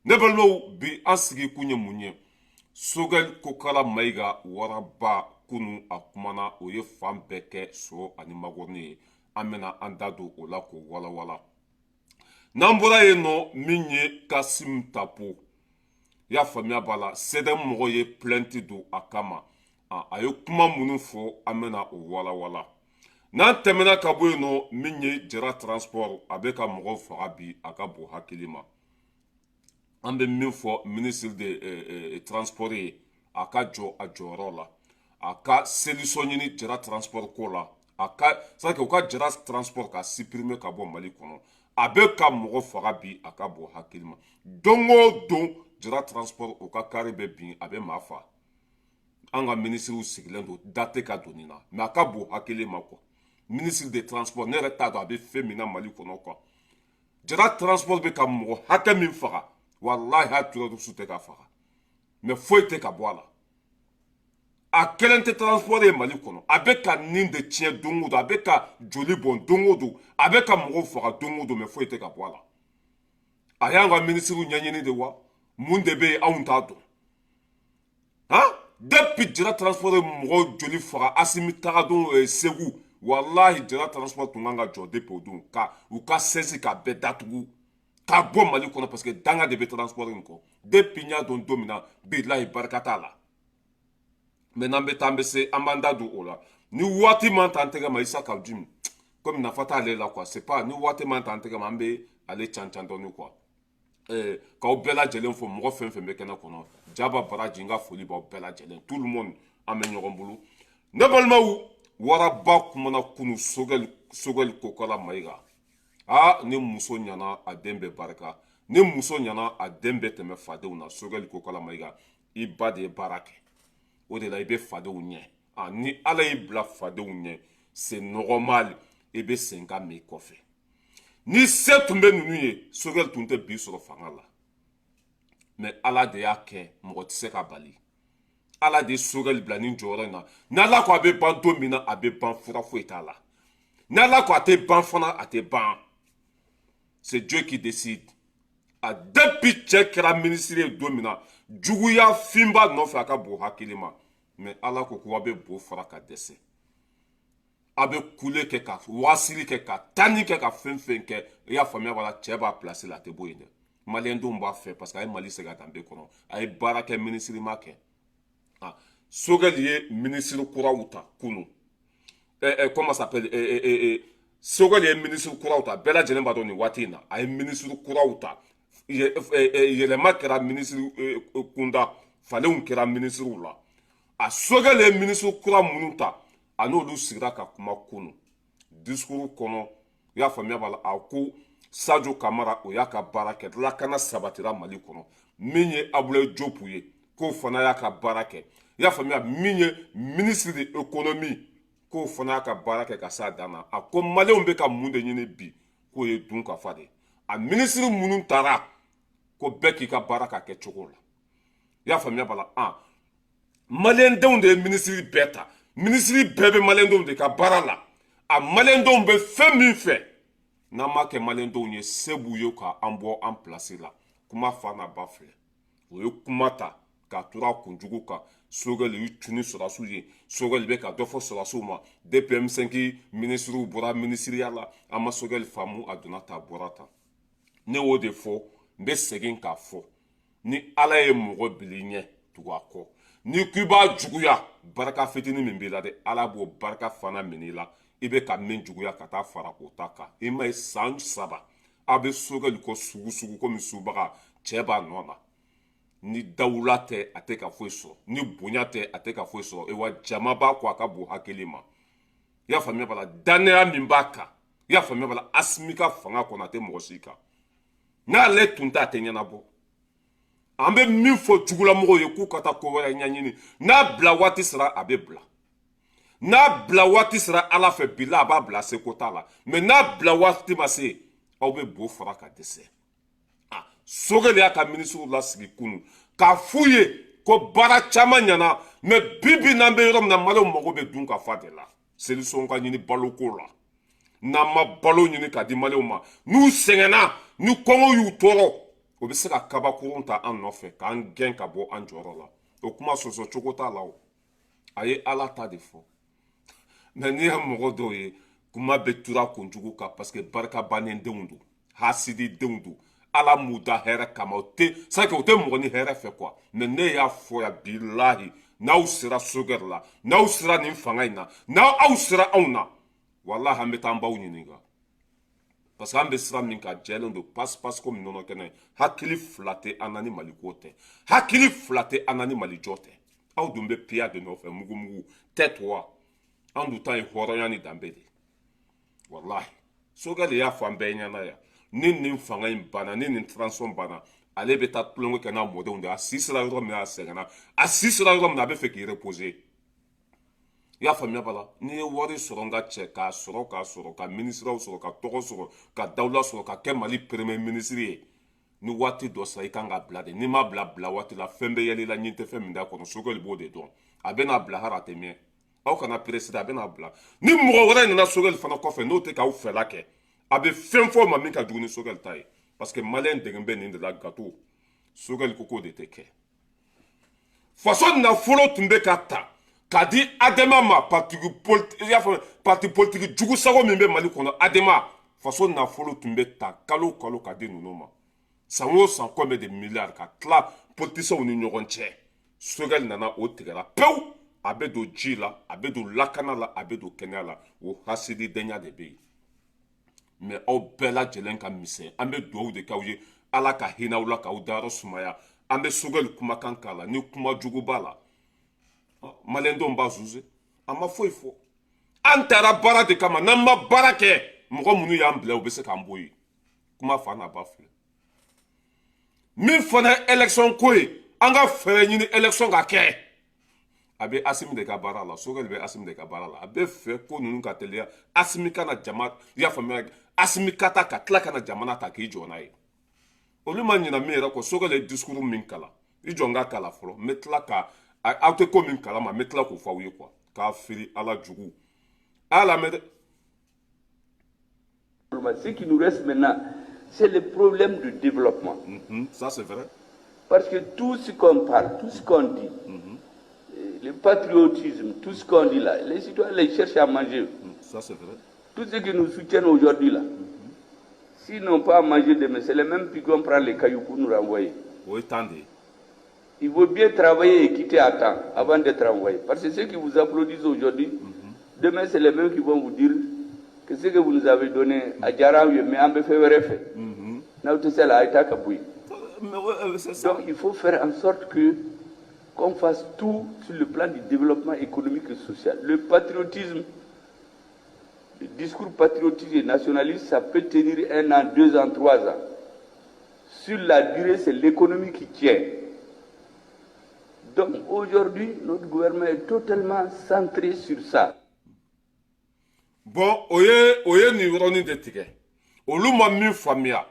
Ne balimaw, bi an sigi kun ye mun ye? Sogɛli Kokala Mayiga, waraba, kunu a kumana, o ye fan bɛɛ kɛ so ani makɔrɔni ye. An bɛna an da don o la k'o walawala. N'an bɔra yen nɔ, min ye Kasim Tapo, i y'a faamuya b'a la, CDM mɔgɔw ye plainte don a kama. A ye kuma minnu fɔ, an bɛna o walawala. N'an tɛmɛna ka bɔ yen nɔ, min ye Jara Transport, a bɛ ka mɔgɔw faga bi, a ka bon hakili ma. An bɛ min fɔ ministre de transport ye, a ka jɔ a jɔyɔrɔ la, a ka solution ɲini Jara Transport ko la, a ka c'est u ka Jara Transport ka supprimer ka bɔ Mali kɔnɔ. A bɛ ka mɔgɔ faga bi, a ka bon hakili ma. Don o don, Jara Transport, o ka kari bɛ bin, a bɛ maa fa. An ka minisiriw sigilen don, da tɛ ka don nin na, mais a ka bon hakili ma quoi. Ministre de transport, ne yɛrɛ t'a dɔn a bɛ fɛn min na Mali kɔnɔ quoi. Jara Transport bɛ ka mɔgɔ hakɛ min faga, walahi, hali terroriste tɛ ka faga, mais foyi tɛ ka bɔ a la. A kelen tɛ transport ye Mali kɔnɔ. A bɛ ka nin de tiɲɛ don o don, a bɛ ka joli bɔn don o don, a bɛ ka mɔgɔw faga don o don, mais foyi tɛ ka bɔ a la. A y'an ka minisiriw ɲɛɲini de wa? Mun de bɛ yen, anw t'a dɔn? Han, depuis Jara Transport ye mɔgɔw joli faga, Asimi tagadon Segu, walahi, Jara Transport tun kan ka jɔ depuis o don, ka u ka sɛsi ka bɛɛ datugu k'a bɔ Mali kɔnɔ, parce que danga de bɛ transport in kɔ. Depuis n y'a dɔn don min na, bilahi, barika t'a la. Mais n'an bɛ taa, an bɛ se, an b'an da don o la. Ni waati man t'an tɛgɛ ma, Isa Kawu, komi nafa t'ale la quoi, c'est pas ni waati man t'an tɛgɛ ma, an bɛ ale can can dɔɔni quoi. K'aw bɛɛ lajɛlen fo, mɔgɔ fɛn fɛn bɛ kɛnɛ kɔnɔ, jaba baraji, n ka foli b'aw bɛɛ lajɛlen, tout le monde, an bɛ ɲɔgɔn bolo. Ne balimaw, waraba kumana kunu, Sogɛli Kokala Mayiga. Aa, ni muso ɲana, a den bɛ barika. Ni muso ɲana, a den bɛ tɛmɛ fadenw na. Sogɛli Kokala Mayiga, i ba de ye baara kɛ, o de la i bɛ fadenw ɲɛ. A ni Ala y'i bila fadenw ɲɛ, c'est normal, i bɛ sen ka min kɔfɛ. Ni se tun bɛ ninnu ye, Sogɛli tun tɛ bi sɔrɔ fanga la, mais Ala de y'a kɛ, mɔgɔ tɛ se ka bali. Ala de ye Sogɛli bila nin jɔyɔrɔ in na. N'Ala ko a bɛ ban don min na, a bɛ ban, fura foyi t'a la. N'Ala ko a tɛ ban fana, a tɛ ban. C'est Dieu qui décide. A depuis cɛ kɛra minisiri ye don min na, juguya finba nɔfɛ, a ka bon hakili ma, mais Ala ko ko a bɛ bo fara ka dɛsɛ, a bɛ kule kɛ, ka wasili kɛ, ka tanni kɛ, ka fɛn fɛn kɛ, i y'a faamuya b'a la, cɛ b'a place la, a tɛ bɔ yen dɛ. Maliyɛndenw b'a fɛ parce que a ye Mali segin a danbe kɔnɔ, a ye baara kɛ, minisiri ma kɛ. Ah, Sogɛli ye minisiri kuraw ta kunu. Comment ça s'appelle? Sogɛli ye minisiri kuraw ta, bɛɛ lajɛlen b'a dɔn nin waati in na, a ye minisiri kuraw ta. Yɛlɛma kɛra minisiri kunda, falenw kɛra minisiriw la. A Sogɛli ye minisiri kura minnu ta, a n'olu sigira ka kuma kunu. Discours kɔnɔ, i y'a faamuya b'a la, a ko Sadio Kamara, o y'a ka baara kɛ, lakana sabatira Mali kɔnɔ. Min ye Abulaye Diop ye, k'o fana y'a ka baara kɛ. I y'a faamuya, min ye ministre de économie, k'o fana y'a ka baara kɛ ka s'a dan na. A ko maliyɛnw bɛ ka mun de ɲini bi? K'o ye dun ka fa de. A minisiri minnu taara, ko bɛɛ k'i ka baara ka kɛ cogo la. I y'a faamuya b'a la, an maliyɛndenw de ye minisiri bɛɛ ta. Minisiri bɛɛ bɛ maliyɛndenw de ka baara la. A maliyɛndenw bɛ fɛn min fɛ, n'an m'a kɛ maliyɛndenw ye, se b'u ye k'an bɔ an place la. Kuma fa n'a ba filɛ, o ye kuma ta k'a tura kunjugu kan. Sogɛli y'u cun ni sɔrɔdasiw ye. Sogɛli bɛ ka dɔ fɔ sɔrɔdasiw ma. Depuis M5 minisiriw bɔra minisiriya la, an ma Sogɛli faamu. A donna ta, a bɔra tan. Ne y'o de fɔ, n bɛ segin k'a fɔ: ni Ala ye mɔgɔ bil'i ɲɛ, tugu a kɔ. N'i ko i b'a juguya, barika fitinin min b'i la dɛ, Ala b'o barika fana minɛ i la. I bɛ ka min juguya, ka taa fara o ta kan. I ma ye, san 3 a bɛ Sogɛli kɔ sugu sugu komi subaga. Cɛ b'a nɔ na. Ni dawula tɛ, a tɛ ka foyi sɔrɔ. Ni bonya tɛ, a tɛ ka foyi sɔrɔ. Wa jama b'a kɔ, a ka bon hakili ma. I y'a faamuya b'a la, danaya min b'a kan, i y'a faamuya b'a la, Asimi ka fanga kɔnɔ, a tɛ mɔgɔ si kan. N'ale tun tɛ, a tɛ ɲɛnabɔ. An bɛ min fɔ jugulamɔgɔw ye, k'u ka taa ko wɛrɛ ɲɛɲini. N'a bila waati sera, a bɛ bila. N'a bila waati sera Ala fɛ, bila a b'a bila, seko t'a la. Mais n'a bila waati ma se, aw bɛ bo fara ka dɛsɛ. Ah, Sogɛli y'a ka minisiriw lasigi kunu k'a f'u ye ko baara caman ɲɛna, mais bi bi n'an bɛ yɔrɔ min na, maliyɛnw mago bɛ dun ka fa de la. Solution ka ɲini baloko la. N'an ma balo ɲini ka di maliyɛnw ma, n'u sɛgɛnna, ni kɔngɔ y'u tɔɔrɔ. O bɛ se ka kabakurun ta an nɔfɛ k'an gɛn ka bɔ an jɔyɔrɔ la. O kuma sɔsɔ cogo t'a la. O a ye Ala ta de fɔ. Mais n'i ye mɔgɔ dɔw ye, kuma bɛ tura kunjugu kan, parce que barika bannen denw don, hasidi denw don. Ala m'u da hɛrɛ kama. O tɛ c'est que o tɛ mɔgɔ ni hɛrɛ fɛ quoi. Mais ne y'a fɔ yan, bilahi, n'aw sera Choguel la, n'aw sera nin fanga in na, n'aw aw sera anw na, walahi, an bɛ taa an baw ɲininka, parce que an bɛ sira min kan, jɛlen don pasi pasi komi nɔnɔ kɛnɛ. Hakili fila tɛ an na ni Maliko tɛ, hakili fila tɛ an na ni Malijɔ tɛ. Aw dun bɛ piya de nɔfɛ, mugumugu tɛ to wa. An dun ta ye hɔrɔnya ni danbe de ye. Walahi, Choguel y'a fɔ an bɛɛ ɲɛna yan, ni nin fanga in banna, ni nin transition banna, ale bɛ taa tulonkɛ kɛ n'a mɔdenw de ye. A si sera yɔrɔ min na, a sɛgɛnna. A si sera yɔrɔ min na, a bɛ fɛ k'i reposer. I y'a faamuya b'a la? N'i ye wari sɔrɔ, n ka cɛ, k'a sɔrɔ, k'a sɔrɔ, ka minisiriw sɔrɔ, ka tɔgɔ sɔrɔ, ka dawula sɔrɔ, ka kɛ Mali premier ministre ye, ni waati dɔ sera, i kan ka bila de. N'i ma bila bila waati la, fɛn bɛ yɛlɛ i la, ɲin tɛ fɛn min da kɔnɔ. Choguel b'o de dɔn. A bɛna bila hali a tɛ mɛn. Aw kana pressé, a bɛna bila. Ni mɔgɔ wɛrɛ nana Choguel fana kɔfɛ, n'o tɛ k'aw fɛla kɛ, a bɛ fɛn fɔ ma min ka jugu ni Choguel ta ye, parce que Malien degen bɛ nin de la. Gâteau, Choguel ko k'o de tɛ kɛ. Faso nafolo tun bɛ ka ta k'a di Adema ma, parti politique, i y'a faamu, parti politique jugu sago min bɛ Mali kɔnɔ, Adema. Faso nafolo tun bɛ ta kalo kalo ka di ninnu ma, san o san, combien de milliards ka tila politiciens ni ɲɔgɔn cɛ. Choguel nana, o tigɛra pewu. A bɛ don ji la, a bɛ don lakana la, a bɛ don kɛnɛya la. O hasididenya de bɛ yen. Mais aw bɛɛ lajɛlen ka misɛn, an bɛ dugawu de k'aw ye, Ala ka hinɛ aw la, k'aw dayɔrɔ sumaya. An bɛ Choguel kumakan k'a la, ni kuma jugu b'a la, Maliyɛndenw b'a zuze. An ma foyi fɔ, an taara baara de kama. N'an ma baara kɛ, mɔgɔ minnu y'an bila, u bɛ se k'an bɔ yen. Kuma fa n'a ba filɛ. Min fana ye élection ko ye, an ka fɛɛrɛ ɲini élection ka kɛ. A bɛ Asimi de ka baara la. Choguel bɛ Asimi de ka baara la. A bɛ fɛ ko ninnu ka teliya, Asimi ka na jama, i y'a faamuya, Asimi ka taa ka tila ka na jamana ta k'i jɔ n'a ye. Olu ma ɲina min yɛrɛ kɔ, Choguel ye discours min kalan, i jɔ n ka kalan fɔlɔ, n bɛ tila ka aw tɛ ko min kalama, n bɛ tila k'o fɔ aw ye quoi. K'a firi Ala jugu, a y'a lamɛn dɛ. Ce qui nous reste maintenant, c'est le problème du développement. Ça c'est vrai. Parce que tout ce qu'on parle, tout ce qu'on dit, le patriotisme, tout ce qu'on dit là, les citoyens les cherchent à manger. Ça c'est vrai. Tous ceux qui nous soutiennent aujourd'hui là, s'ils n'ont pas à manger demain, c'est les mêmes qui vont prendre les cailloux pour nous renvoyer. O ye tan de ye. Il vaut bien travailler et quitter à temps avant d'être renvoyé. Parce que ceux qui vous applaudissent aujourd'hui, demain c'est les mêmes qui vont vous dire que ce que vous nous avez donné a diyara anw ye, mais an bɛ fɛn wɛrɛ fɛ. N'aw tɛ se la, a ye taa ka bɔ yen. Mais ouais, c'est ça. Donc il faut faire en sorte que qu'on fasse tout sur le plan du développement économique et social. Le patriotisme, le discours patriotique et nationaliste, ça peut tenir un an, 2 ans, 3 ans. Sur la durée, c'est l'économie qui tient. Donc aujourd'hui, notre gouvernement est totalement centré sur ça. Bon, o ye nin yɔrɔnin de tigɛ. Olu ma min faamuya,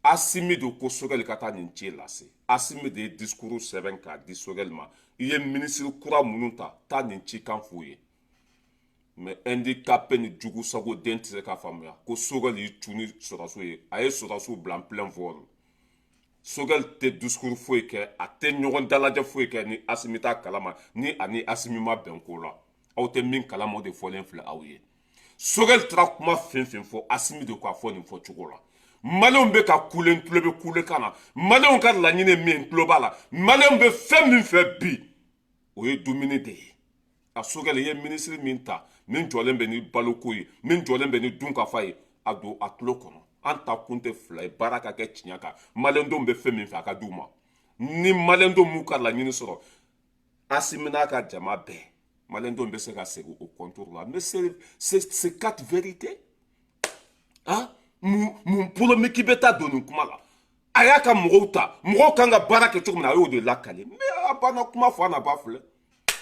Asimi de ko Choguel ka taa nin ci lase. Asimi de ye discours sɛbɛn k'a di Choguel ma: i ye minisiri kura minnu ta, taa nin cikan f'u ye. Mais handicapé ni jugu sago den tɛ se k'a faamuya ko Choguel y'i cu ni sɔrɔdasiw ye, a ye sɔrɔdasiw bila en plein vol. Choguel tɛ discours foyi kɛ, a tɛ ɲɔgɔn dalajɛ foyi kɛ ni Asimi t'a kalama, ni ani Asimi ma bɛn ko la. Aw tɛ min kalama, o de fɔlen filɛ aw ye. Choguel taara kuma fɛn fɛn fɔ, Asimi de k'a fɔ nin fɔ cogo la. Maliyɛnw bɛ ka kule, n tulo bɛ kule kan na. Maliyɛnw ka laɲini ye min ye, n tulo b'a la. Maliyɛnw bɛ fɛn min fɛ bi, o ye dumuni de ye. A Choguel i ye minisiri min ta, min jɔlen bɛ ni baloko ye, min jɔlen bɛ ni dunkafa ye, a don a tulo kɔnɔ. An ta kun tɛ fila ye, baara ka kɛ tiɲɛ kan. Maliyɛndenw bɛ fɛn min fɛ, a ka d'u ma. Ni maliyɛndenw m'u ka laɲini sɔrɔ, Asimi n'a ka jama bɛɛ, maliyɛndenw bɛ se ka segin o contour la. Mais c'est quatre vérités. Ah, mun polémique bɛ taa don nin kuma la? A y'a ka mɔgɔw ta, mɔgɔw kan ka baara kɛ cogo min na, a y'o de lakale. Mais a banna, kuma fɔ a na ba filɛ.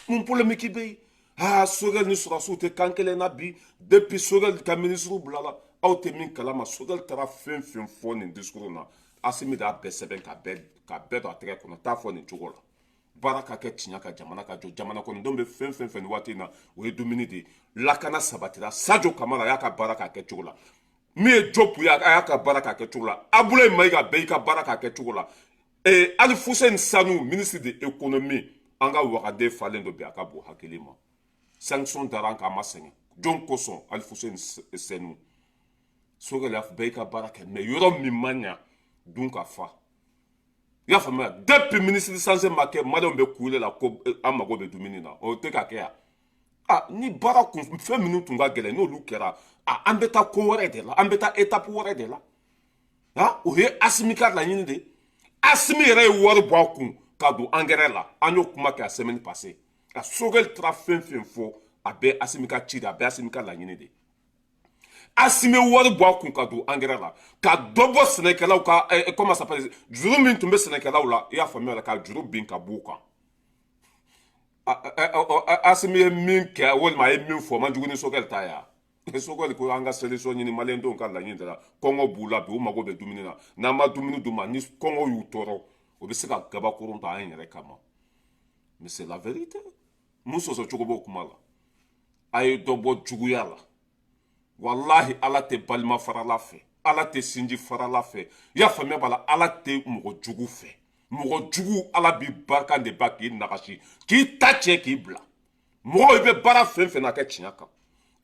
Mun polémique bɛ yen? Aa, Choguel ni sɔrɔdasiw tɛ kan kelen na bi, depuis Choguel ka minisiriw bilala. Aw tɛ min kalama, Choguel taara fɛn fɛn fɔ nin discours na, Asimi de y'a bɛɛ sɛbɛn ka bɛɛ don a tɛgɛ kɔnɔ: taa fɔ nin cogo la, baara ka kɛ tiɲɛ ka, jamana ka jɔ. Jamana kɔnɔdenw bɛ fɛn fɛn fɛ nin waati in na, o ye dumuni de ye. Lakana sabatira, Sadio Kamara y'a ka baara k'a kɛ cogo la. Min ye Diop ye, a y'a ka baara k'a kɛcogo la. Abdoulaye Maïga, bɛɛ y'i ka baara k'a kɛcogo la. Alfousseyni Sanou, ministre de l'économie, an ka wagaden falen dɔ bi, a ka bon hakili ma. Sanction dara an kan, a ma sɛgɛn jɔn kosɔn? Alfousseyni Sanou, Choguel, bɛɛ y'i ka baara kɛ, mais yɔrɔ min ma ɲa dun ka fa, i y'a faamuya? Depuis ministre sanse ma kɛ, maliyɛnw bɛ kule la ko an mago bɛ dumuni na, o tɛ ka kɛ yan. A ni baara kun fɛn minnu tun ka gɛlɛn, n'olu kɛra, a an bɛ taa ko wɛrɛ de la, an bɛ taa étape wɛrɛ de la. Ha, o ye Assimi ka laɲini de ye. Assimi yɛrɛ ye wari bɔ a kun ka don engrais la. An y'o kuma kɛ a semaine passée. A Choguel taara fɛn fɛn fɔ, a bɛɛ Assimi ka ci de, a bɛɛ Assimi ka laɲini de. Assimi ye wari bɔ a kun ka don engrais la, ka dɔ bɔ sɛnɛkɛlaw ka comment ça s'appelle, juru min tun bɛ sɛnɛkɛlaw la, i y'a faamuya la, ka juru bin ka b'u kan. Assimi ye min kɛ walima a ye min fɔ, man jugu ni Choguel ta ye. Choguel ko an ka solution ɲini maliyɛndenw ka laɲini de la. Kɔngɔ b'u la bi, u mago bɛ dumuni na. N'an ma dumuni d'u ma, ni kɔngɔ y'u tɔɔrɔ, o bɛ se ka gabakurun ta an yɛrɛ kama. Mais c'est la vérité. Mun sɔsɔ cogo b'o kuma la? A ye dɔ bɔ juguya la. Walahi, Ala tɛ balima farala fɛ, Ala tɛ sinji farala fɛ, i y'a faamuya b'a la? Ala tɛ mɔgɔ jugu fɛ. Mɔgɔ jugu, Ala b'i barika de ba k'i nagasi, k'i ta tiɲɛ, k'i bila. Mɔgɔ, i bɛ baara fɛn fɛn na, kɛ tiɲɛ kan.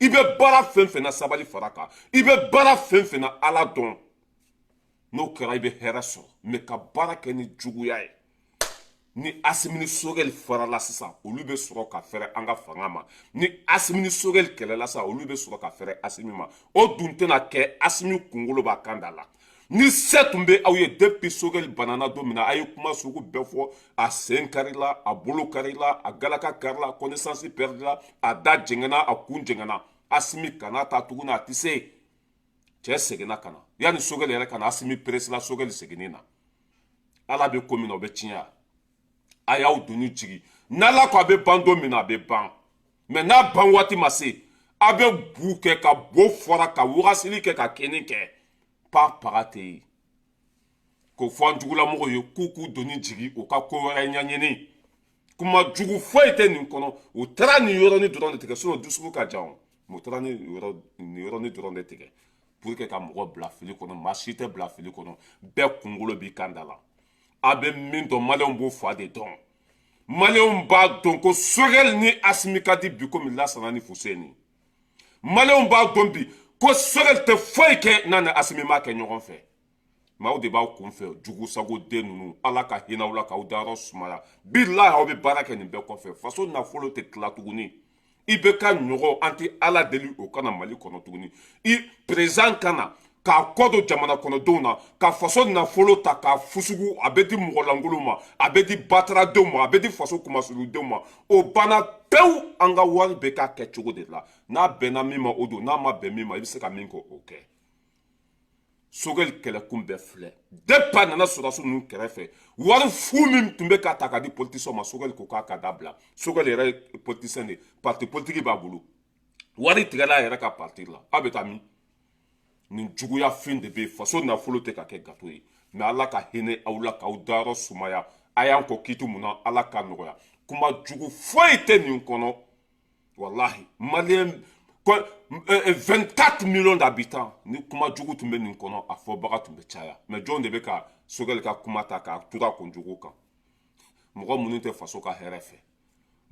I bɛ baara fɛn fɛn na, sabali fara kan. I bɛ baara fɛn fɛn na, Ala dɔn. N'o kɛra, i bɛ hɛrɛ sɔrɔ. Mais ka baara kɛ ni juguya ye, ni Assimi ni Choguel farala sisan, olu bɛ sɔrɔ ka fɛrɛ an ka fanga ma. Ni Assimi ni Choguel kɛlɛla sisan, olu bɛ sɔrɔ ka fɛrɛ Assimi ma. O dun tɛna kɛ. Assimi kunkolo b'a kan da la. Ni se tun bɛ aw ye, depuis Choguel banana don min na, a ye kuma sugu bɛɛ fɔ. A sen karila, a bolo karila, a galaka karila, connaissance perdila, a da jɛngɛnna, a kun jɛngɛnna. Assimi kana taa tuguni, a tɛ se. Cɛ seginna ka na. Yanni Choguel yɛrɛ ka na, Assimi presséla Choguel seginni na. Ala bɛ ko min na, o bɛ tiɲɛ. A y'aw doni jigin. N'Ala ko a bɛ ban don min na, a bɛ ban. Mais n'a ban waati ma se, a bɛ bu kɛ ka bo fɔra, ka wagasili kɛ, ka kɛnɛ kɛ pa paga tɛ yen. K'o fɔ an jugulamɔgɔw ye k'u doni jigin, u ka ko wɛrɛ ɲɛɲini. Kuma jugu foyi tɛ nin kɔnɔ. U taara nin yɔrɔnin dɔrɔn de tigɛ, sinon dusukun ka jan o. Mais u taara nin yɔrɔnin dɔrɔn de tigɛ pour que ka mɔgɔ bila fili kɔnɔ. Maa si tɛ bila fili kɔnɔ, bɛɛ kunkolo b'i kan da la. A bɛ min dɔn, maliyɛnw b'o fa de dɔn. Maliyɛnw b'a dɔn ko Choguel ni Assimi ka di bi komi Lasana ni Fuseni. Maliyɛnw b'a dɔn bi ko Choguel tɛ foyi kɛ n'a ni Assimi m'a kɛ ɲɔgɔn fɛ. Maaw de b'aw kun fɛ, jugu sago den ninnu. Ala ka hinɛ aw la k'aw dayɔrɔ sumaya. Bilahi, aw bɛ baara kɛ nin bɛɛ kɔfɛ, faso nafolo tɛ tila tuguni. I bɛ ka ɲɔgɔn, an tɛ Ala deli o kana Mali kɔnɔ tuguni. I président kana k'a kɔ don jamana kɔnɔdenw na, ka faso nafolo ta k'a fusugu. A bɛ di mɔgɔlankolonw ma, a bɛ di bataradenw ma, a bɛ di faso kumasuludenw ma. O banna pewu. An ka wari bɛ k'a kɛ cogo de la. N'a bɛnna min ma, o don. N'a ma bɛn min ma, i bɛ se ka min kɛ, o kɛ. Choguel kɛlɛkun bɛɛ filɛ. Depuis a nana sɔrɔdasiw ninnu kɛrɛfɛ, wari fu min tun bɛ ka ta ka di politicien ma, Choguel ko k'a ka dabila. Choguel yɛrɛ ye politicien de, parti politique b'a bolo. Wari tigɛla a yɛrɛ ka parti la. Aw bɛ taa min? Nin juguya fin de bɛ yen. Faso nafolo tɛ ka kɛ gâteau ye. Mais Ala ka hinɛ aw la k'aw dayɔrɔ sumaya. A y'an kɔ kiti mun na, Ala ka nɔgɔya. Kuma jugu foyi tɛ nin kɔnɔ. Walahi, maliyɛn 24 millions d'habitants, ni kuma jugu tun bɛ nin kɔnɔ, a fɔbaga tun bɛ caya. Mais jɔn de bɛ ka Choguel ka kuma ta k'a turu a kunjugu kan? Mɔgɔ minnu tɛ faso ka hɛrɛ fɛ,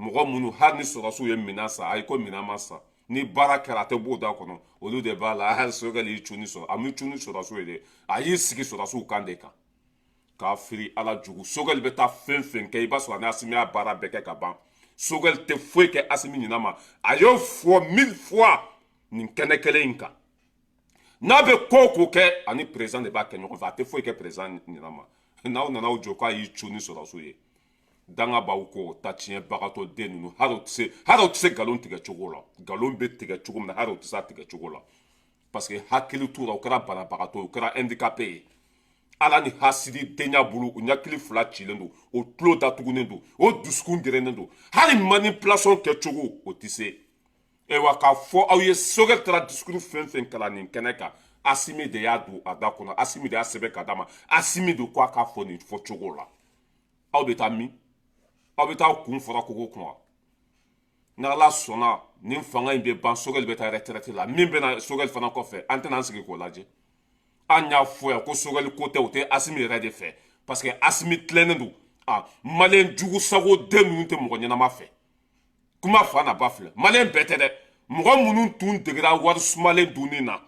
mɔgɔ minnu hali ni sɔrɔdasiw ye minɛn san, ayi ko minɛn ma san, ni baara kɛra a tɛ b'o da kɔnɔ, olu de b'a la. Hali Choguel y'i cun ni sɔrɔ, a m'i cun ni sɔrɔdasiw ye dɛ, a y'i sigi sɔrɔdasiw kan de kan k'a firi. Ala jugu. Choguel bɛ taa fɛn fɛn kɛ, i b'a sɔrɔ ni Assimi y'a baara bɛɛ kɛ ka ban. Choguel tɛ foyi kɛ Assimi ɲinɛ ma. A y'o fɔ mille fois nin kɛnɛ kelen in kan. N'a bɛ ko o ko kɛ, ani président de b'a kɛ ɲɔgɔn fɛ. A tɛ foyi kɛ président ɲinɛ ma. N'aw nana aw jɔ k'a y'i cun ni sɔrɔdasiw ye, danga b'aw kɔ. Ta tiɲɛbagatɔ den ninnu, hali o tɛ se, hali o tɛ se nkalon tigɛ cogo la. Nkalon bɛ tigɛ cogo min na, hali o tɛ se a tigɛ cogo la, parce que hakili t'u la. O kɛra banabagatɔ ye, o kɛra handicapé ye. Ala ni hasidi denya bolo, o ɲakili fila cilen don, o tulo datugunen don, o dusukun gerennen don. Hali manipulation kɛcogo, o tɛ se. Ayiwa, k'a fɔ aw ye, Choguel taara discours fɛn fɛn kalan nin kɛnɛ kan, Assimi de y'a don a da kɔnɔ, Assimi de y'a sɛbɛn ka d'a ma, Assimi de ko a k'a fɔ nin fɔcogo la. Aw bɛ taa min? Aw bɛ taa kun fɔra kogo kun wa? N'Ala sɔnna, nin fanga in bɛ ban, Choguel bɛ taa retraite la. Min bɛna Choguel fana kɔfɛ, an tɛna an sigi k'o lajɛ. An y'a fɔ yan ko Choguel ko tɛ, o tɛ Assimi yɛrɛ de fɛ, parce que Assimi tilennen don. A maliyɛn jugu sago den ninnu tɛ mɔgɔ ɲɛnama fɛ. Kuma fa na ba filɛ, maliyɛn bɛɛ tɛ dɛ. Mɔgɔ minnu tun degera wari sumalen dunni na,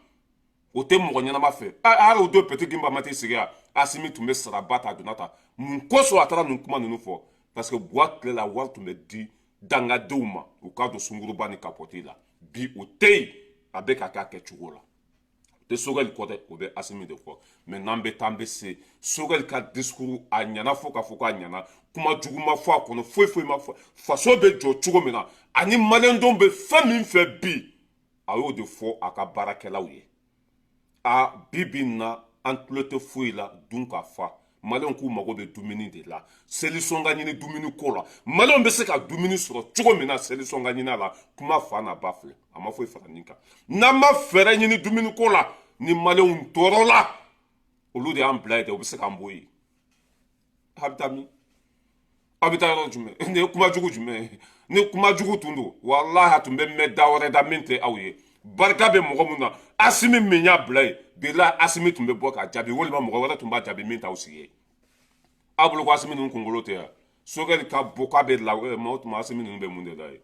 o tɛ mɔgɔ ɲɛnama fɛ. Hali o don, Petit Gimba ma t'i sigi yan, Assimi tun bɛ saraba ta, a donna ta. Mun kosɔn a taara nin kuma ninnu fɔ? Parce que Buwa tile la, wari tun bɛ di dangadenw ma u k'a don sunguruba ni kapɔti la. Bi o tɛ yen, a bɛ ka kɛ a kɛcogo la. O tɛ Choguel kɔ dɛ, o bɛ Assimi de kɔ. Mais n'an bɛ taa, an bɛ se Choguel ka discours, a ɲɛna fo k'a fɔ k'a ɲɛna. Kuma jugu ma fɔ a kɔnɔ, foyi foyi ma fɔ. Faso bɛ jɔ cogo min na ani maliyɛndenw bɛ fɛn min fɛ bi, a y'o de fɔ a ka baarakɛlaw ye. A bi bi in na, an tulo tɛ foyi la dun ka fa. Maliyɛnw k'u mago bɛ dumuni de la, solution ka ɲini dumuni ko la. Maliyɛnw bɛ se ka dumuni sɔrɔ cogo min na, solution ka ɲini a la. Kuma fa n'a ba filɛ, a ma foyi fara nin kan. N'an ma fɛɛrɛ ɲini dumuni ko la, ni maliyɛnw tɔɔrɔla, olu de y'an bila yen dɛ, u bɛ se k'an bɔ yen. A bɛ taa min? Aw bɛ taa yɔrɔ jumɛn? Nin ye kuma jugu jumɛn ye? Ni kuma jugu tun don, walahi a tun bɛ mɛn da wɛrɛ da min tɛ aw ye. Barika bɛ mɔgɔ mun na, Assimi min y'a bila yen, bilahi Assimi tun bɛ bɔ k'a jaabi, walima mɔgɔ wɛrɛ tun b'a jaabi min t'aw sigi ye. Aw bolo ko Assimi ninnu kunkolo tɛ yan. Choguel ka bɔ k'a bɛ la ma, o tuma Assimi ninnu bɛ mun de la ye?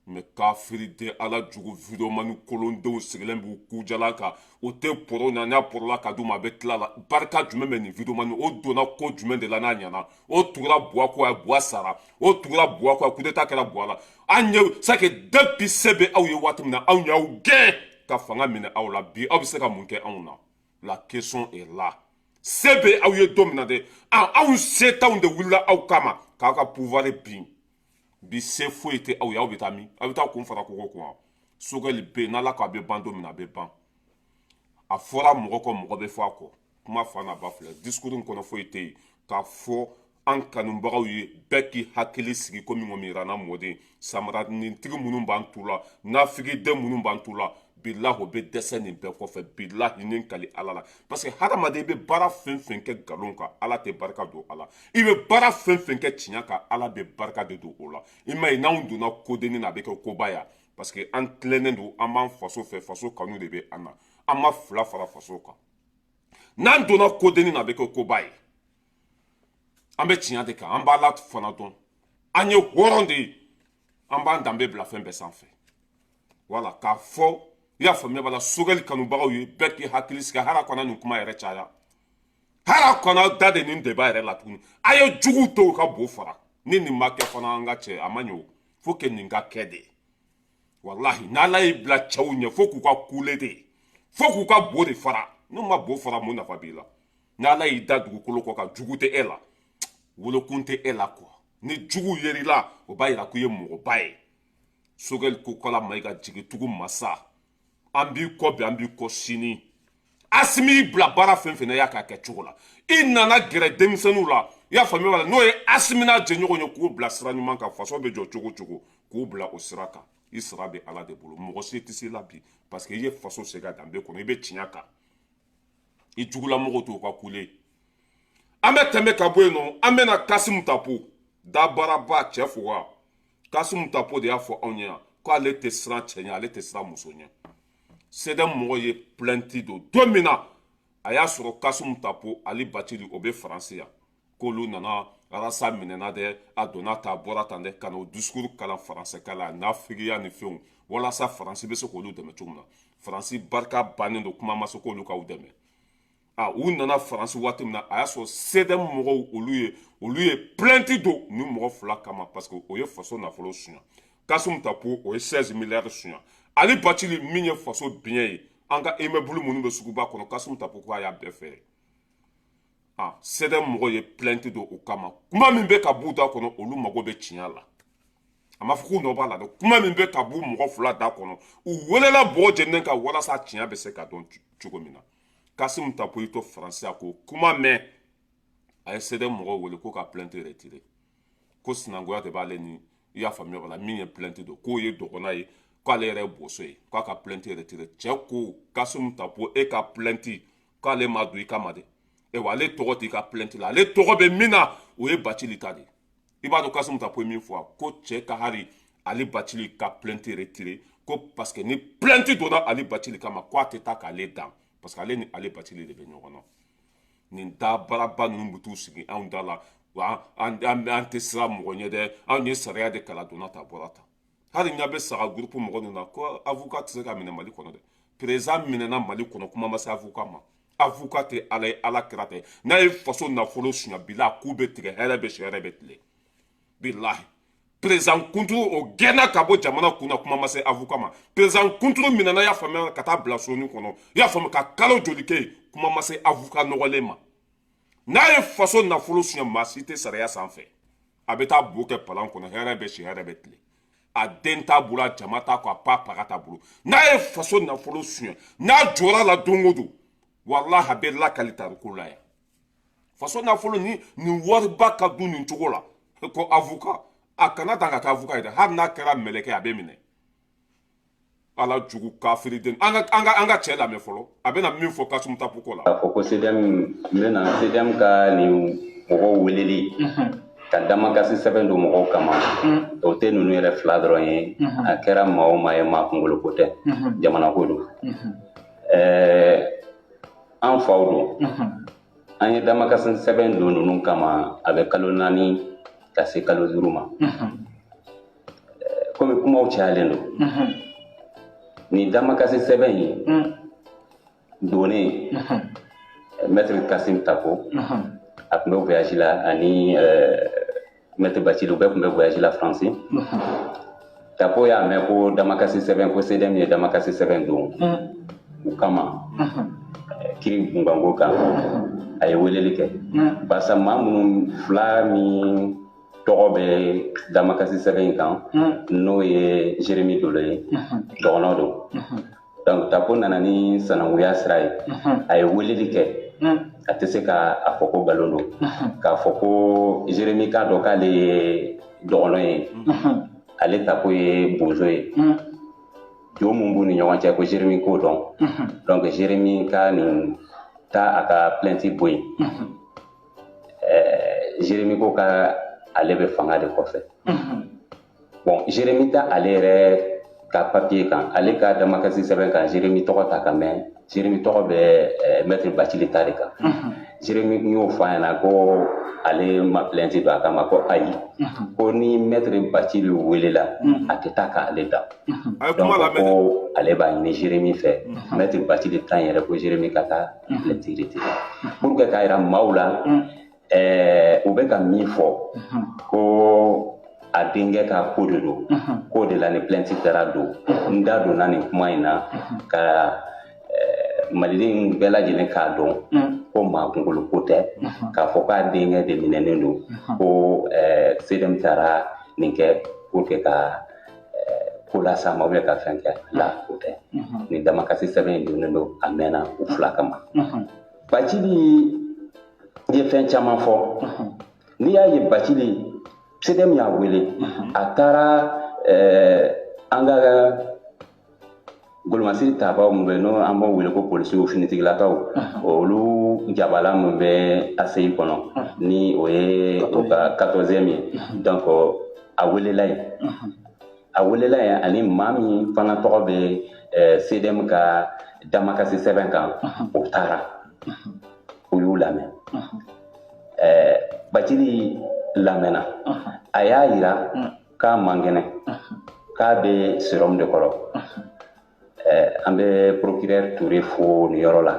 Mais kafiriden, ala jugu, videomani kolondenw sigilen b'u kujalan kan, o tɛ pɔrɔ na. N'a pɔrɔla ka d'u ma, a bɛ tila la. Barika jumɛn bɛ nin videomani? O donna ko jumɛn de la n'a ɲɛna? O tugura Buwa kɔ, a Buwa sara. O tugura Buwa kɔ, coup d'état kɛra Buwa la. An ye c'est que depuis se bɛ aw ye waati min na, anw y'aw gɛn ka fanga minɛ aw la. Bi aw bɛ se ka mun kɛ anw na? La question est là. Se bɛ aw ye don min na dɛ, anw se t'anw de wulila aw kama k'aw ka pouvoir bin. Bi se foyi tɛ aw ye, aw bɛ taa min? Aw bɛ taa kun fara kogo kun. Choguel bɛ yen, n'Ala ko a bɛ ban don min na, a bɛ ban. A fɔra mɔgɔ kɔ, mɔgɔ bɛ fɔ a kɔ. Kuma fa n'a ba filɛ, discours in kɔnɔ foyi tɛ yen k'a fɔ an kanubagaw ye. Bɛɛ k'i hakili sigi komi ŋɔmi yirana mɔden samaranintigi minnu b'an tu la, nafigiden minnu b'an tu la. Bilahi o bɛ dɛsɛ nin bɛɛ kɔfɛ. Bilahi ni kali Ala la, parce que hadamaden, i bɛ baara fɛn fɛn kɛ nkalon kan, Ala tɛ barika don a la. I bɛ baara fɛn fɛn kɛ tiɲɛ kan, Ala bɛ barika de don o la. I m'a ye, n'anw donna kodenni na, a bɛ kɛ koba ya, parce que an tilennen don, an b'an faso fɛ, faso kanu de bɛ an na. An ma fila fara faso kan. N'an donna kodenni na, a bɛ kɛ koba ye. An bɛ tiɲɛ de kan, an b'a la fana dɔn. An ye hɔrɔn de ye, an b'an danbe bila fɛn bɛɛ sanfɛ. Wala k'a fɔ, i y'a faamuya b'a la. Choguel kanubagaw ye, bɛɛ k'i hakili sigi. Hali a kana nin kuma yɛrɛ caya, hali a kana da de nin débat yɛrɛ la tuguni. A ye juguw to u ka bo fara. Ni nin ma kɛ fana, an ka cɛ, a ma ɲɛ o. Faut que nin ka kɛ de. Walahi, n'Ala y'i bila cɛw ɲɛ, fo k'u ka kule de, fo k'u ka bo de fara. N'u ma bo fara, mun nafa b'i la? N'Ala y'i da dugukolo kɔ kan, jugu tɛ e la, wolokun tɛ e la quoi. Ni jugu yer'i la, o b'a yira k'i ye mɔgɔba ye. Choguel Kokalla Maïga, jigitugu masa, an b'i kɔ bi, an b'i kɔ sini. Assimi y'i bila baara fɛn fɛn na, i y'a k'a kɛcogo la. I nana gɛrɛ denmisɛnninw la, i y'a faamuya b'a la, n'o ye Assimi n'a jɛɲɔgɔn ye, k'u bila sira ɲuman kan. Faso bɛ jɔ cogo cogo, k'u bila o sira kan. I sara bɛ Ala de bolo, mɔgɔ si tɛ se la bi, parce que i ye faso segin a danbe kɔnɔ, i bɛ tiɲɛ kan, i jugulamɔgɔw t'o ka kule. An bɛ tɛmɛ ka bɔ yen nɔ, an bɛna Kassoum Tapo dabaraba cɛ fuga. Kassoum Tapo de y'a fɔ anw ɲɛna k'ale tɛ siran cɛ ɲɛ, ale tɛ siran muso ɲɛ. CDM mɔgɔ ye plainte don don min na, a y'a sɔrɔ Kassoum Tapo, Ali Bathily, o bɛ Faransi yan, k'olu nana arasa minɛna dɛ, a donna ta, a bɔra tan dɛ, ka n'o discours kalan faransɛkan la nafigiya ni fɛnw, walasa Faransi bɛ se k'olu dɛmɛ cogo min na. Faransi barika bannen don, kuma ma se k'olu k'aw dɛmɛ. A u nana Faransi waati min na, a y'a sɔrɔ CDM mɔgɔw, olu ye plainte don ni mɔgɔ fila kama, parce que o ye faso nafolo suɲa. Kassoum Tapo, o ye 16 milliards suɲa. Ali Bathily min ye faso biɲɛ ye, an ka immeuble minnu bɛ suguba kɔnɔ, Kassoum Tapo ko a y'a bɛɛ fɛɛrɛ. A CDM mɔgɔw ye plainte don o kama. Kuma min bɛ ka b'u da kɔnɔ, olu mago bɛ tiɲɛ la. A ma fɔ k'u nɔ b'a la dɛ. Kuma min bɛ ka b'u mɔgɔ fila da kɔnɔ, u welela bɔgɔ jeninen kan walasa tiɲɛ bɛ se ka dɔn cogo min na. Kassoum Tapo y'i to Faransi, a ko kuma mɛn, a ye CDM mɔgɔw wele ko ka plainte retirer, ko sinankunya de b'ale ni, i y'a faamuya b'a la, min ye plainte don, k'o ye dɔgɔnna ye, k'ale yɛrɛ ye boso ye, k'a ka plainte retirer. Cɛ ko Kassoum Tapo, e ka plainte, k'ale ma don i kama dɛ. Ewa, ale tɔgɔ t'i ka plainte la, ale tɔgɔ bɛ min na, o ye Bathily ta de. I b'a dɔn Kassoum Tapo ye min fɔ, ko cɛ ka hari Ali Bacili ka plainte retiré, ko parce que ni plainte donna Ali Bacili kama, ko a tɛ taa k'ale dan, parce que ale ni Ali Bacili de bɛ ɲɔgɔn na. Nin dabaraba ninnu bɛ t'u sigi anw da la wa an tɛ siran mɔgɔ ɲɛ dɛ. Anw ye sariya de kalan, donna ta bɔra ta. Hali ɲɛ bɛ saga groupe mɔgɔ ninnu na ko avocat tɛ se ka minɛ Mali kɔnɔ dɛ. Président minɛna Mali kɔnɔ, kuma ma se avocat ma. Avocat tɛ Ala ye, Ala kira tɛ. N'a ye faso nafolo suɲɛ, bila k'u bɛ tigɛ, hɛrɛ bɛ si, hɛrɛ bɛ tile. Bilahi, président kunturu o gɛnna ka bɔ jamana kunna, kuma ma se avocat ma. Président kunturu minɛna, y'a faamuya, ka taa bila soni kɔnɔ, i y'a faamu, ka kalo joli kɛ yen, kuma ma se avocat nɔgɔlen ma. N'a ye faso nafolo suɲɛ, maa si tɛ sariya sanfɛ, a bɛ taa bo kɛ palan kɔnɔ, hɛrɛ bɛ si, hɛrɛ bɛ tile. A den t'a bolo, a jama t'a kɔ, a pa paga t'a bolo. N'a ye faso nafolo suɲɛ, n'a jɔra la don o don, walahi a bɛ lakali tariko la yan. Faso nafolo ni nin wariba ka dun nin cogo la, ko avocat a kana dan ka kɛ avocat ye dɛ. Hali n'a kɛra mɛlɛkɛ, a bɛ minɛ. Ala jugu kafiriden. An ka cɛ lamɛn fɔlɔ, a bɛna min fɔ Kasimu Tapo ko la. K'a fɔ ko CDM n bɛna CDM ka nin mɔgɔw weleli ka damakasi sɛbɛn don mɔgɔw kama, o tɛ ninnu yɛrɛ fila dɔrɔn ye. A kɛra maa o maa ye, maa kunkolo ko tɛ, jamana ko don. An faw don. An ye damakasi sɛbɛn don ninnu kama, a bɛ kalo 4 ka se kalo 5 ma. Komi kumaw cayalen don, nin damakasi sɛbɛn in donnen, maître Kasim Tapo a tun bɛ voyage la, ani maître Bacili, u bɛɛ tun bɛ voyage la Faransi. Tapo y'a mɛn ko damakasi sɛbɛn, ko CDM ye damakasi sɛbɛn don u kama kiri kunkanko kan, a ye weleli kɛ, barisa maa minnu fila min tɔgɔ bɛ damakasi sɛbɛn in kan, n'o ye Jérémy Dolo ye, dɔgɔnɔ don. Donc Tapo nana ni sanankuya sira ye, a ye weleli kɛ. A tɛ se ka a fɔ ko nkalon don, k'a fɔ ko Jérémy k'a dɔn k'ale ye dɔgɔnɔ ye, ale Tapo ye bozo ye, jo mun b'u ni ɲɔgɔn cɛ, ko Jérémy k'o dɔn. Donc Jérémy ka nin taa a ka plainte bɔ yen. Jérémy ko ka ale bɛ fanga de kɔfɛ. Bon, Jérémy ta ale yɛrɛ ka papier kan, ale ka damakasi sɛbɛn kan, Jérémy tɔgɔ ta kan, mɛn Jérémy tɔgɔ bɛ maître Bacili ta de kan. Jérémy y'o fɔ a ɲɛna ko ale ma plainte don a kama, ko ayi, ko ni maître Bacili welela, a tɛ taa k'ale da. Donc ko ale b'a ɲini Jérémy fɛ, maître Bacili ta yɛrɛ, ko Jérémy ka taa plainte retirer pour que k'a yira maaw la u bɛ ka min fɔ ko a denkɛ ka ko de don, k'o de la ni plainte taara don. N da donna nin kuma in na ka maliden bɛɛ lajɛlen k'a dɔn ko maa kunkolo ko tɛ, k'a fɔ k'a denkɛ de minɛnen don, ko CDM taara nin kɛ pour que ka ko las'a ma ka fɛn kɛ la, o tɛ. Nin damakasi sɛbɛn in donnen don, a mɛnna u fila kama. Bacili ye fɛn caman fɔ. N'i y'a ye Bacili, CDM y'a wele, a taara an ka golomasiri tabaw mun bɛ n'o an b'o wele ko polisiw, finitigilakaw, olu jabala mun bɛ ACI kɔnɔ, ni o ye o ka 14e ye. Donc a welela yen, a welela yen, ani maa min fana tɔgɔ bɛ CDM ka damakasi sɛbɛn kan, o taara, o y'u lamɛn. Bacili lamɛnna, a y'a yira k'a man kɛnɛ, k'a bɛ sérum de kɔrɔ. An bɛ procureur Touré fo nin yɔrɔ la,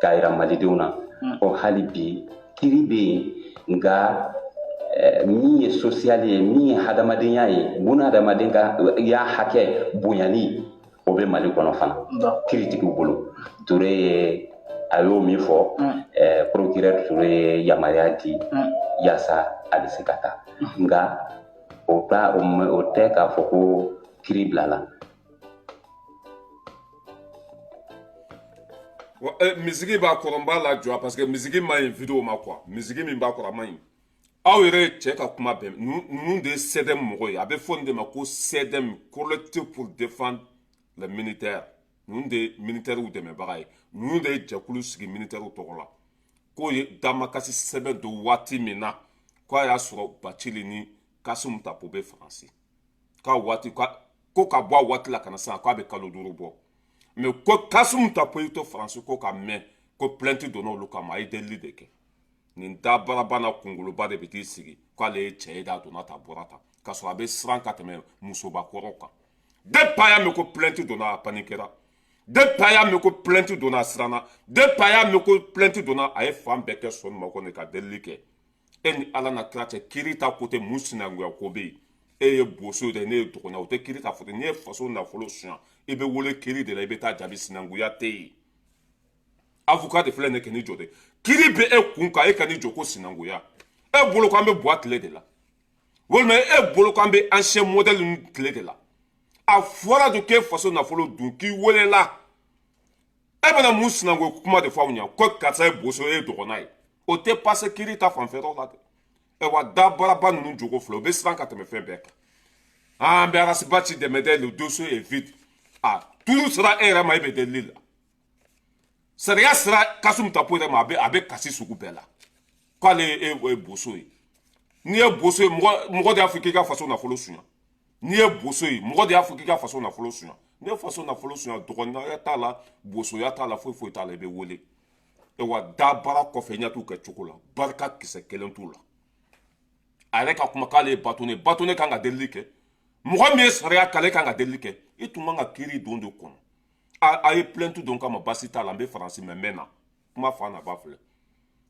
k'a yira malidenw na ko hali bi kiri bɛ yen, nka min ye social ye, min ye hadamadenya ye, bunahadamaden ka y'a hakɛ bonyali, o bɛ Mali kɔnɔ fana kiritigiw bolo. Touré ye a y'o min fɔ, procureur Touré ye yamaruya di yaasa a bɛ se ka taa, nka o tɛ k'a fɔ ko kiri bilala. Misigi b'a kɔrɔ, n b'a lajɔ parce que misigi ma ɲi vidéo ma quoi. Misigi min b'a kɔrɔ a ma ɲi. Aw yɛrɛ ye cɛ ka kuma bɛn. Ninnu de ye CDM mɔgɔ ye, a bɛ fɔ nin de ma ko CDM, collectif pour défendre les militaires. Ninnu de ye militaires dɛmɛbaga ye, ninnu de ye jɛkulu sigi militaires tɔgɔ la. K'o ye damakasi sɛbɛn don waati min na, k'a y'a sɔrɔ Bacili ni Kasimu Tapo bɛ Faransi. K'a waati ko ka bɔ a waati la ka na sisan, k'a bɛ kalo 5 bɔ. Mais ko Kassoum Tapo y'i to Faransi ko ka mɛn ko plainte donna olu kama, a ye delili de kɛ. Nin dabaraba n'a kunkoloba de bɛ t'i sigi k'ale ye cɛ ye dɛ, a donna tan, a bɔra tan, k'a sɔrɔ a bɛ siran ka tɛmɛ musobakɔrɔw kan. Depuis a y'a mɛn ko plainte donna, a paniquera. Depuis a y'a mɛn ko plainte donna, a siranna. Depuis a y'a mɛn ko plainte donna, a ye fan bɛɛ kɛ sɔn makɔnɔ ka delili kɛ. E ni Ala na kira cɛ, kiiri ta ko tɛ, mun sinankunya ko bɛ yen? E ye boso ye dɛ, ne ye dɔgɔnin, o tɛ kiiri ta fɔ. N'i ye faso nafolo suɲa, i bɛ wele kiiri de la, i bɛ taa jaabi. Sinankunya tɛ yen. Avocat de filɛ nin ye, n'i jɔ dɛ, kiiri bɛ e kun kan, e ka n'i jɔ ko sinankunya. E bolo ko an bɛ buwa tile de la, walima e bolo ko an bɛ ancien modèle ninnu tile de la? A fɔra dun k'e faso nafolo dun, k'i welela, e bɛna mun sinankunya kuma de fɔ anw ɲɛna ko karisa ye boso, e ye dɔgɔnna ye? O tɛ passer kiiri ta fanfɛyɔrɔ la dɛ. Ayiwa, dabaraba ninnu jogo filɛ, o bɛ siran ka tɛmɛ fɛn bɛɛ kan. An bɛ Ras Bath dɛmɛ dɛ, le dossier est vide. A turu sera e yɛrɛ ma, e bɛ delili la. Sariya sera Kassoum Tapo yɛrɛ ma, a bɛ kasi sugu bɛɛ la k'ale ye boso ye. N'i ye boso ye, mɔgɔ de y'a fɔ k'i ka faso nafolo suɲa. N'i ye boso ye, mɔgɔ de y'a fɔ k'i ka faso nafolo suɲa. N'i ye faso nafolo suɲa, dɔgɔninya t'a la, bosoya t'a la, foyi foyi t'a la, i bɛ wele. Wa dabara kɔfɛ, ɲɛ t'u kɛ cogo la, barika kisɛ kelen t'u la. A yɛrɛ ka kuma k'ale ye bâtonnier, bâtonnier kan ka delili kɛ. Mɔgɔ min ye sariya k'ale kan ka delili kɛ, i tun man ka kiiri don de kɔnɔ. A ye plainte don kama, baasi t'a la, n bɛ Faransi mɛ, n bɛ na kuma fa na ba filɛ.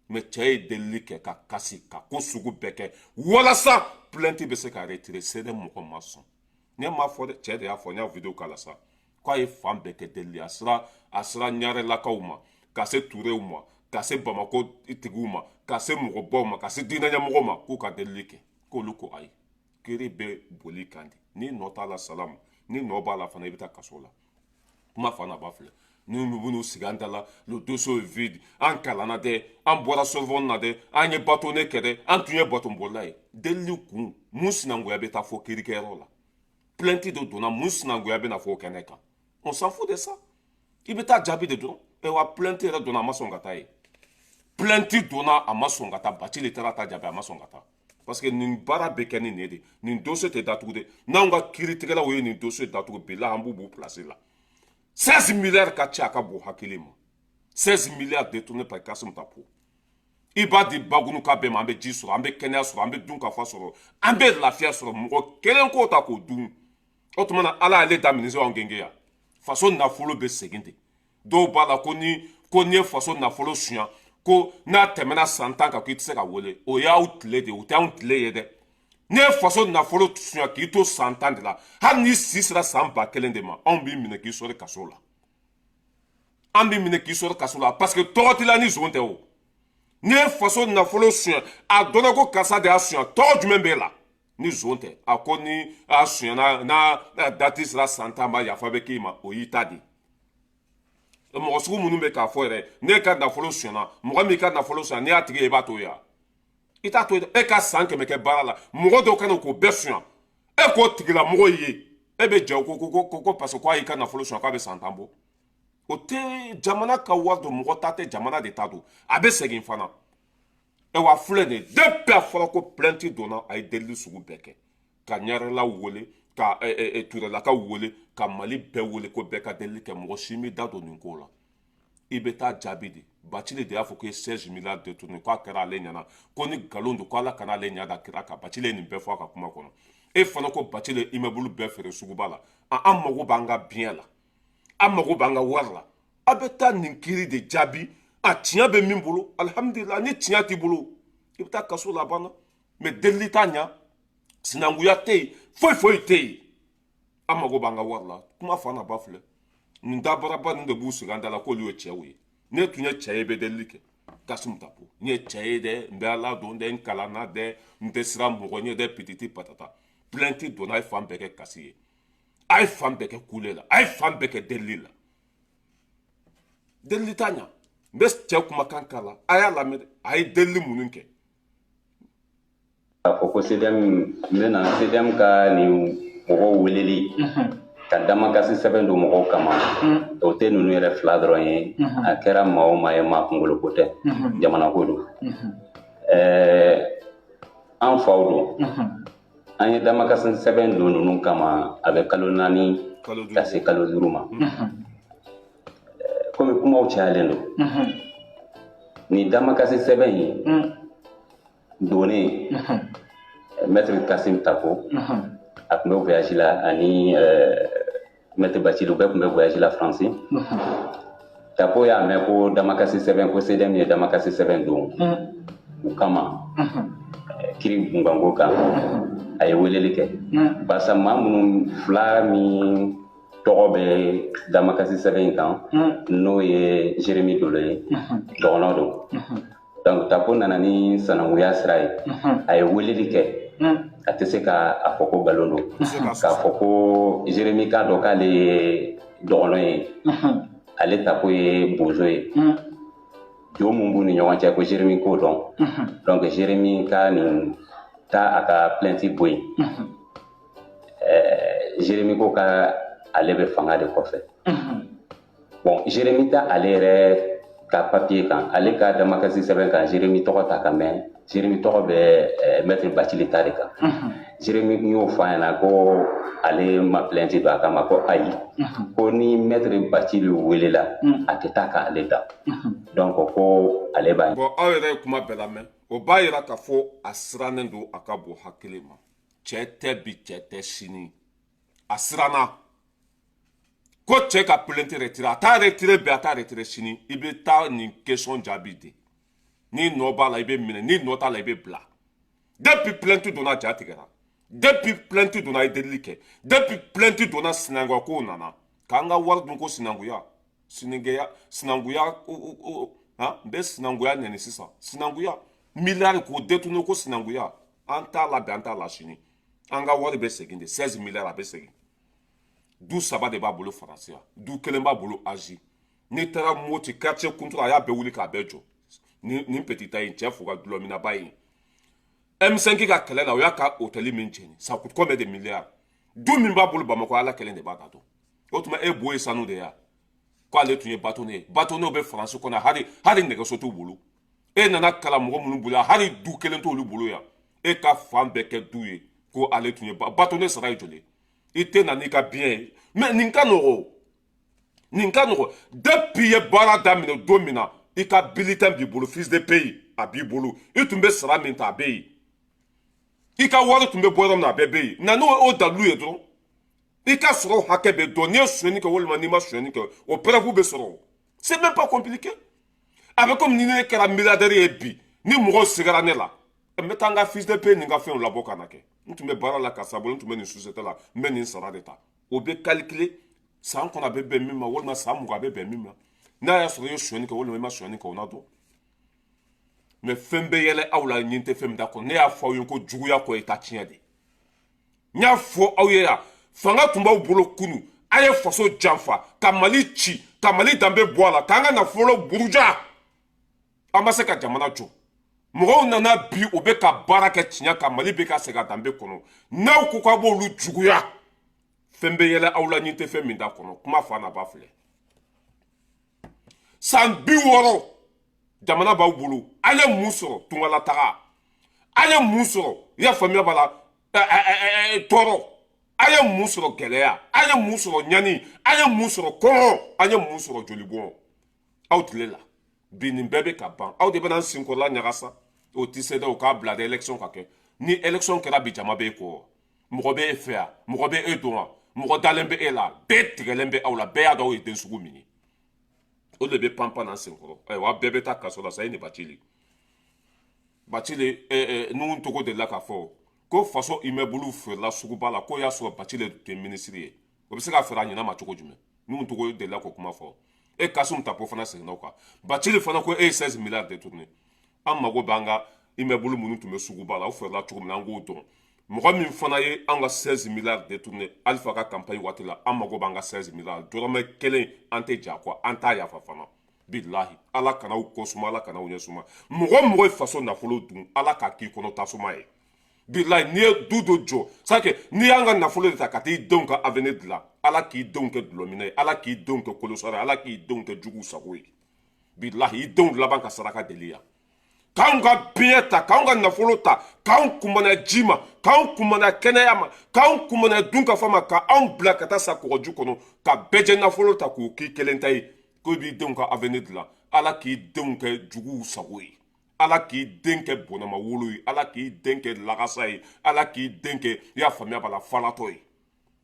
Mais cɛ ye delili kɛ ka kasi ka ko sugu bɛɛ kɛ walasa plainte bɛ se ka retirer. CDM mɔgɔ ma sɔn. Ne m'a fɔ dɛ, cɛ de y'a fɔ. N y'a vidéo k'a la sa k'a ye fan bɛɛ kɛ delili. A sera ɲarelakaw ma, ka se Turew ma, ka se Bamako tigiw ma, ka se mɔgɔbaw ma, ka se diinɛ ɲɛmɔgɔw ma, k'u ka delili kɛ, k'olu ko ayi, kiiri bɛ boli kan de. Ni nɔ t'a la, salamu. Ni nɔ b'a la fana, i bɛ taa kaso la. Kuma fa na ba filɛ. N'u b'u sigi an da la, le dossier est vide. An kalanna dɛ, an bɔra Sorbonne na dɛ, an ye bâtonnier kɛ dɛ, an tun ye batonbolila ye. Delili kun mun? Sinankunya bɛ taa fɔ kiirikɛyɔrɔ la, plainte de donna, mun sinankunya bɛ na fɔ o kɛnɛ kan? On s'en fout de ça, i bɛ taa jaabi de dɔrɔn. Wa plainte yɛrɛ donna, a ma sɔn ka taa ye. Plainte donna, a ma sɔn ka taa. Bathily taara ta jaabi, a ma sɔn ka taa, parce que nin baara bɛ kɛ ni nin de. Nin dossier tɛ datugu dɛ. N'anw ka kiiritigɛlaw ye nin dossier datugu, bilahi, an b'u b'u place la. 16 milliards ka ca, a ka bon hakili ma. 16 milliards détournés par Kassoum Tapo. I b'a di bagunuka bɛɛ ma, an bɛ ji sɔrɔ, an bɛ kɛnɛya sɔrɔ, an bɛ dunkafa sɔrɔ, an bɛ lafiya sɔrɔ. Mɔgɔ kelen k'o ta k'o dun, o tuma na Ala y'ale da ministre anw genge yan. Faso nafolo bɛ segin de. Dɔw b'a la ko n'i ye faso nafolo suɲa, ko n'a tɛmɛna san 10 kan, k'i tɛ se ka wele. O y'aw tile de ye, o tɛ anw tile ye dɛ. N'i ye faso nafolo suɲa k'i to san 10 de la, hali n'i si sera san 1000 de ma, anw b'i minɛ k'i sɔrɔ kaso la. An b'i minɛ k'i sɔrɔ kaso la, parce que tɔgɔ t'i la ni zon tɛ. O n'i ye faso nafolo suɲɛ, a dɔnna ko karisa de y'a suɲɛ, tɔgɔ jumɛn b'e la ni zon tɛ? A ko ni a suɲɛna, n'a date sera san 10 ma, yafa bɛ k'i ma, o y'i ta de ye. Mɔgɔ sugu minnu bɛ k'a fɔ yɛrɛ, n'e ka nafolo suɲɛna, mɔgɔ min ka nafolo suɲɛ, n'i y'a tigi ye, i b'a to yen wa? I t'a to yen. E ka san 100 kɛ baara la, mɔgɔ dɔw ka na k'o bɛɛ suɲɛ, e k'o tigilamɔgɔ ye, e bɛ jɛ ko parce que k'a y'i ka nafolo suɲɛ, k'a bɛ san 10 bɔ. O tɛ jamana ka wari don, mɔgɔ ta tɛ, jamana de ta don, a bɛ segin fana. Wa filɛ nin ye, depuis a fɔra ko plainte donna, a ye delili sugu bɛɛ kɛ, ka ɲarelaw wele, ka Turelakaw wele, ka Mali bɛɛ wele ko bɛɛ ka delili kɛ. Mɔgɔ si m'i da don nin ko la. I bɛ taa jaabi de. Bathily de y'a fɔ ko ye 16 milliards détourné, k'a kɛra ale ɲɛna ko ni nkalon don, ko Ala kana ale ɲɛ da kira kan. Bathily ye nin bɛɛ fɔ a ka kuma kɔnɔ. E fana ko Bathily ye immeuble bɛɛ feere suguba la. An mago b'an ka biɲɛ la, an mago b'an ka wari la. A bɛ taa nin kiiri de jaabi. A tiɲɛ bɛ min bolo, alihamudulila. Ni tiɲɛ t'i bolo, i bɛ taa kaso la, a banna. Mais delili t'a ɲa, sinankunya tɛ yen, foyi foyi tɛ yen. An mago b'an ka wari la. Kuma fa na ba filɛ. Nin dabaraba ninnu de b'u sigi an da la k'olu ye cɛw ye. Ne tun ye cɛ ye, bɛ delili kɛ. Kassoum Tapo, n ye cɛ ye dɛ, n bɛ Ala dɔn dɛ, n kalanna dɛ, n tɛ siran mɔgɔ ɲɛ dɛ, pititi patata. Plainte donna, a ye fan bɛɛ kɛ kasi ye, a ye fan bɛɛ kɛ kule la, a ye fan bɛɛ kɛ delili la. Delili t'a ɲa. N bɛ cɛ kumakan k'a la, a y'a lamɛn dɛ, a ye delili minnu kɛ. K'a fɔ ko CDM, n bɛna CDM ka nin mɔgɔw weleli ka damakasi sɛbɛn don mɔgɔw kama, o tɛ ninnu yɛrɛ fila dɔrɔn ye. A kɛra maa o maa ye, maa kunkolo ko tɛ, jamana ko don. An faw don. An ye damakasi sɛbɛn don ninnu kama, a bɛ kalo 4 ka se kalo 5 ma. Komi kumaw cayalen don, nin damakasi sɛbɛn in donnen, maître Kassoum Tapo, a tun bɛ voyage la, ani maître Bathily, u bɛɛ tun bɛ voyage la France. Tapo y'a mɛn ko damakasi sɛbɛn, ko CDM ye damakasi sɛbɛn don u kama kiri bunkanko kan. A ye weleli kɛ barisa maa minnu fila min tɔgɔ bɛ damakasi sɛbɛn in kan, n'o ye Jérémie Dolo ye, dɔgɔnɔ don. Donc Tapo nana ni sanankuya sira ye, a ye weleli kɛ. A tɛ se k'a fɔ ko nkalon don, k'a fɔ ko Jérémie k'a dɔn k'ale ye dɔgɔnɔ ye, ale Tapo ye bozo ye, jo mun b'u ni ɲɔgɔn cɛ, ko Jérémie k'o dɔn. Donc Jérémie ka nin taa a ka plainte bɔ yen. Jérémie ko ka ale bɛ fanga de kɔfɛ. Bon, Jérémie ta ale yɛrɛ ka papier kan, ale ka damakasi sɛbɛn kan, Jérémie tɔgɔ ta ka mɛn, Jérémie tɔgɔ bɛ maître Bathily ta de kan. Jérémie y'o fɔ a ɲɛna ko ale ma plainte don a kama, ko ayi, ko ni maître Bathily welela, a tɛ taa k'ale da. Donc ko ale b'a. Bon, aw yɛrɛ ye kuma bɛɛ lamɛn, o b'a yira k'a fɔ a sirannen don, a ka bon hakili ma. Cɛ tɛ bi, cɛ tɛ sini. A siranna ko cɛ ka plainte retiré, a t'a retiré bi, a t'a retiré sini. I bɛ taa nin question jaabi de. Ni nɔ b'a la, i bɛ minɛ, ni nɔ t'a la, i bɛ bila. Depuis plainte donna, ja tigɛra. Depuis plainte donna, a ye delili kɛ. Depuis plainte donna, sinankuya kow nana k'an ka wari dun, ko sinankuya, sinankuya, sinankuya, han, n bɛ sinankuya nɛni sisan. Sinankuya, miliyari k'o détourné, ko sinankuya. An t'a la bi, an t'a la sini. An ka wari bɛ segin de, 16 miliyari, a bɛ segin. Du saba de b'a bolo Faransi yan, du kelen b'a bolo Azi. N'i taara Moti, quartier Kuntura, a y'a bɛɛ wuli k'a bɛɛ jɔ. Ni petit ta ye, cɛ fo ka dulɔminaba ye. M5 ka kɛlɛ la, o y'a ka hôtel min jeni, ça coûte combien de milliards? Du min b'a bolo Bamakɔ, Ala kelen de b'a da dɔn. O tuma e bo ye sanu de ya, k'ale tun ye bâtonnier ye. Bâtonnier bɛ Faransi kɔnɔ, hali nɛgɛso t'u bolo. E nana kalan mɔgɔ minnu bolo yan, hali du kelen t'olu bolo yan. E ka fan bɛɛ kɛ du ye, ko ale tun ye bâtonnier. Sara ye joli? I tɛ na n'i ka biens ye. Mais nin ka nɔgɔ, nin ka nɔgɔ. Depuis i ye baara daminɛ don min na, i ka bulletin b'i bolo, fiche de paye a b'i bolo. I tun bɛ sara min ta, a bɛ yen. I ka wari tun bɛ bɔ yɔrɔ min na, a bɛɛ bɛ yen. Na n'o o dalilu ye dɔrɔn, i ka sɔrɔ hakɛ bɛ dɔn. N'i ye sonyɛni kɛ walima n'i ma sonyɛni kɛ, o preuve bɛ sɔrɔ. C'est même pas compliqué. A bɛ komi ni ne kɛra milliardaire ye bi, ni mɔgɔw sigara ne la, n bɛ taa n ka fiche de paye ni n ka fɛnw labɔ ka na kɛ. N tun bɛ baara la karisa bolo, n tun bɛ nin société la, n bɛ nin sara de ta. O bɛ calculer san kɔnɔ, a bɛ bɛn min ma, walima san 20, a bɛ bɛn min ma. N'a y'a sɔrɔ i ye sonyɛni kɛ walima i ma sonyɛni kɛ, o na dɔn. Mais fɛn bɛ yɛlɛ aw la, ɲin tɛ fɛn min da kɔnɔ. Ne y'a fɔ aw ye ko juguya kɔ ye taa tiɲɛ de. N y'a fɔ aw ye yan, fanga tun b'aw bolo kunu, a ye faso janfa ka Mali ci, ka Mali danbe bɔ a la, k'an ka nafolo buruja. An ma se ka jamana jɔ. Mɔgɔw nana bi, u bɛ ka baara kɛ tiɲɛ kan, Mali bɛ ka segin a danbe kɔnɔ. N'aw ko k'aw b'olu juguya, fɛn bɛ yɛlɛ aw la, ɲin tɛ fɛn min da kɔnɔ. Kuma fa n'a ba filɛ. San 60 jamana b'aw bolo, an ye mun sɔrɔ? Tungala taga, an ye mun sɔrɔ? I y'a faamuya b'a la, tɔɔrɔ. An ye mun sɔrɔ? Gɛlɛya. An ye mun sɔrɔ? Ɲani. An ye mun sɔrɔ? Kɔngɔ. An ye mun sɔrɔ? Jolibɔn. Aw tile la bi, nin bɛɛ bɛ ka ban. Aw de bɛna n senkɔrɔla ɲagasa. O tɛ se dɛ, o k'a bila dɛ. Élection ka kɛ. Ni élection kɛra bi, jama bɛ e kɔ, mɔgɔ bɛ e fɛ yan, mɔgɔ bɛ e dɔn wa? Mɔgɔ dalen bɛ e la? Bɛɛ tigɛlen bɛ aw la, bɛɛ y'a dɔn aw ye den sugu min ye. O de bɛ panpan n'an senkɔrɔ. Ayiwa, bɛɛ bɛ taa kaso la sa. E ni Bathily, Bathily Nuhu Togo delila k'a fɔ ko faso immeuble feerela suguba la, k'o y'a sɔrɔ Bathily tun ye minisiri ye. O bɛ se ka feere a ɲɛna ma cogo jumɛn? Nuhu Togo delila k'o kuma fɔ. E Kassoum Tapo fana seginna o kan. Bathily fana ko e ye 16 milliards détourné. An mago b'an ka immeuble minnu tun bɛ suguba la, o feerela cogo min na, an k'o dɔn. Mɔgɔ min fana ye an ka 16 milliards détourné Alpha ka campagne waati la, an mago b'an ka 16 milliards. Dɔrɔmɛ kelen an tɛ ja kɔ, an t'a yafa fana. Bilahi, Ala kana aw kɔ suma, Ala kana aw ɲɛ suma. Mɔgɔ mɔgɔ ye faso nafolo dun, Ala k'a k'i kɔnɔ tasuma ye. Bilahi, n'i ye du dɔ jɔ c'est n'i y'an ka nafolo de ta ka t'i denw ka avenir dilan, Ala k'i denw kɛ dulɔminɛ ye, Ala k'i denw kɛ kolosara ye, Ala k'i denw kɛ juguw sago ye. Bilahi, i denw laban ka saraka deli yan. K'anw ka biɲɛ ta, k'anw ka nafolo ta, k'anw kunbana ji ma, k'anw kunbana kɛnɛya ma, k'anw kunbana dunkafa ma, ka anw bila ka taa sa kɔgɔji kɔnɔ, ka bɛɛ jɛ nafolo ta k'o k'i kelen ta ye, ko i b'i denw ka avenir dilan. Ala k'i denw kɛ juguw sago ye, Ala k'i den kɛ bɔnɛma wolo ye, Ala k'i den kɛ lagasa ye, Ala k'i den kɛ, i y'a faamuya b'a la, falatɔ ye.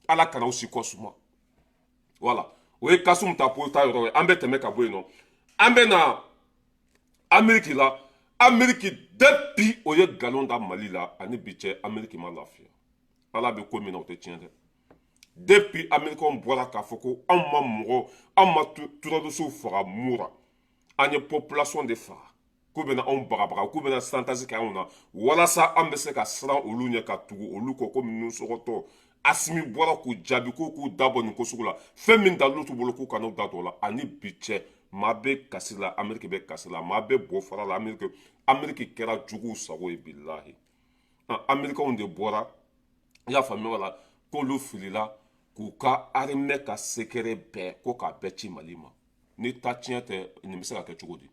Ala kana aw si kɔ suma. Voilà, o ye Kassoum Tapo ta yɔrɔ ye. An bɛ tɛmɛ ka bɔ yen nɔ, an bɛ na Ameriki la. Ameriki, depuis o ye nkalon da Mali la ani bi cɛ, Ameriki ma lafiya. Ala bɛ ko min na, o tɛ tiɲɛ dɛ. Depuis Amerikɛnw bɔra k'a fɔ ko anw ma mɔgɔ, anw ma terroristew faga Mura, an ye population de faga, k'u bɛna anw bagabaga, k'u bɛna chantage kɛ anw na walasa an bɛ se ka siran olu ɲɛ ka tugu olu kɔ komi nusɔgɔtɔ. Asimi bɔra k'u jaabi k'u k'u dabɔ nin ko sugu la, fɛn min dalilu t'u bolo, k'u kana u da don o la. Ani bi cɛ, maa bɛ kasi la, Ameriki bɛ kasi la, maa bɛ bo fara la. Ameriki, Ameriki kɛra juguw sago ye, bilahi. Amerikɛnw de bɔra, i y'a faamuya la, k'olu filila k'u ka armée ka secret bɛɛ ko k'a bɛɛ ci Mali ma. Ni ta tiɲɛ tɛ, nin bɛ se ka kɛ cogo di?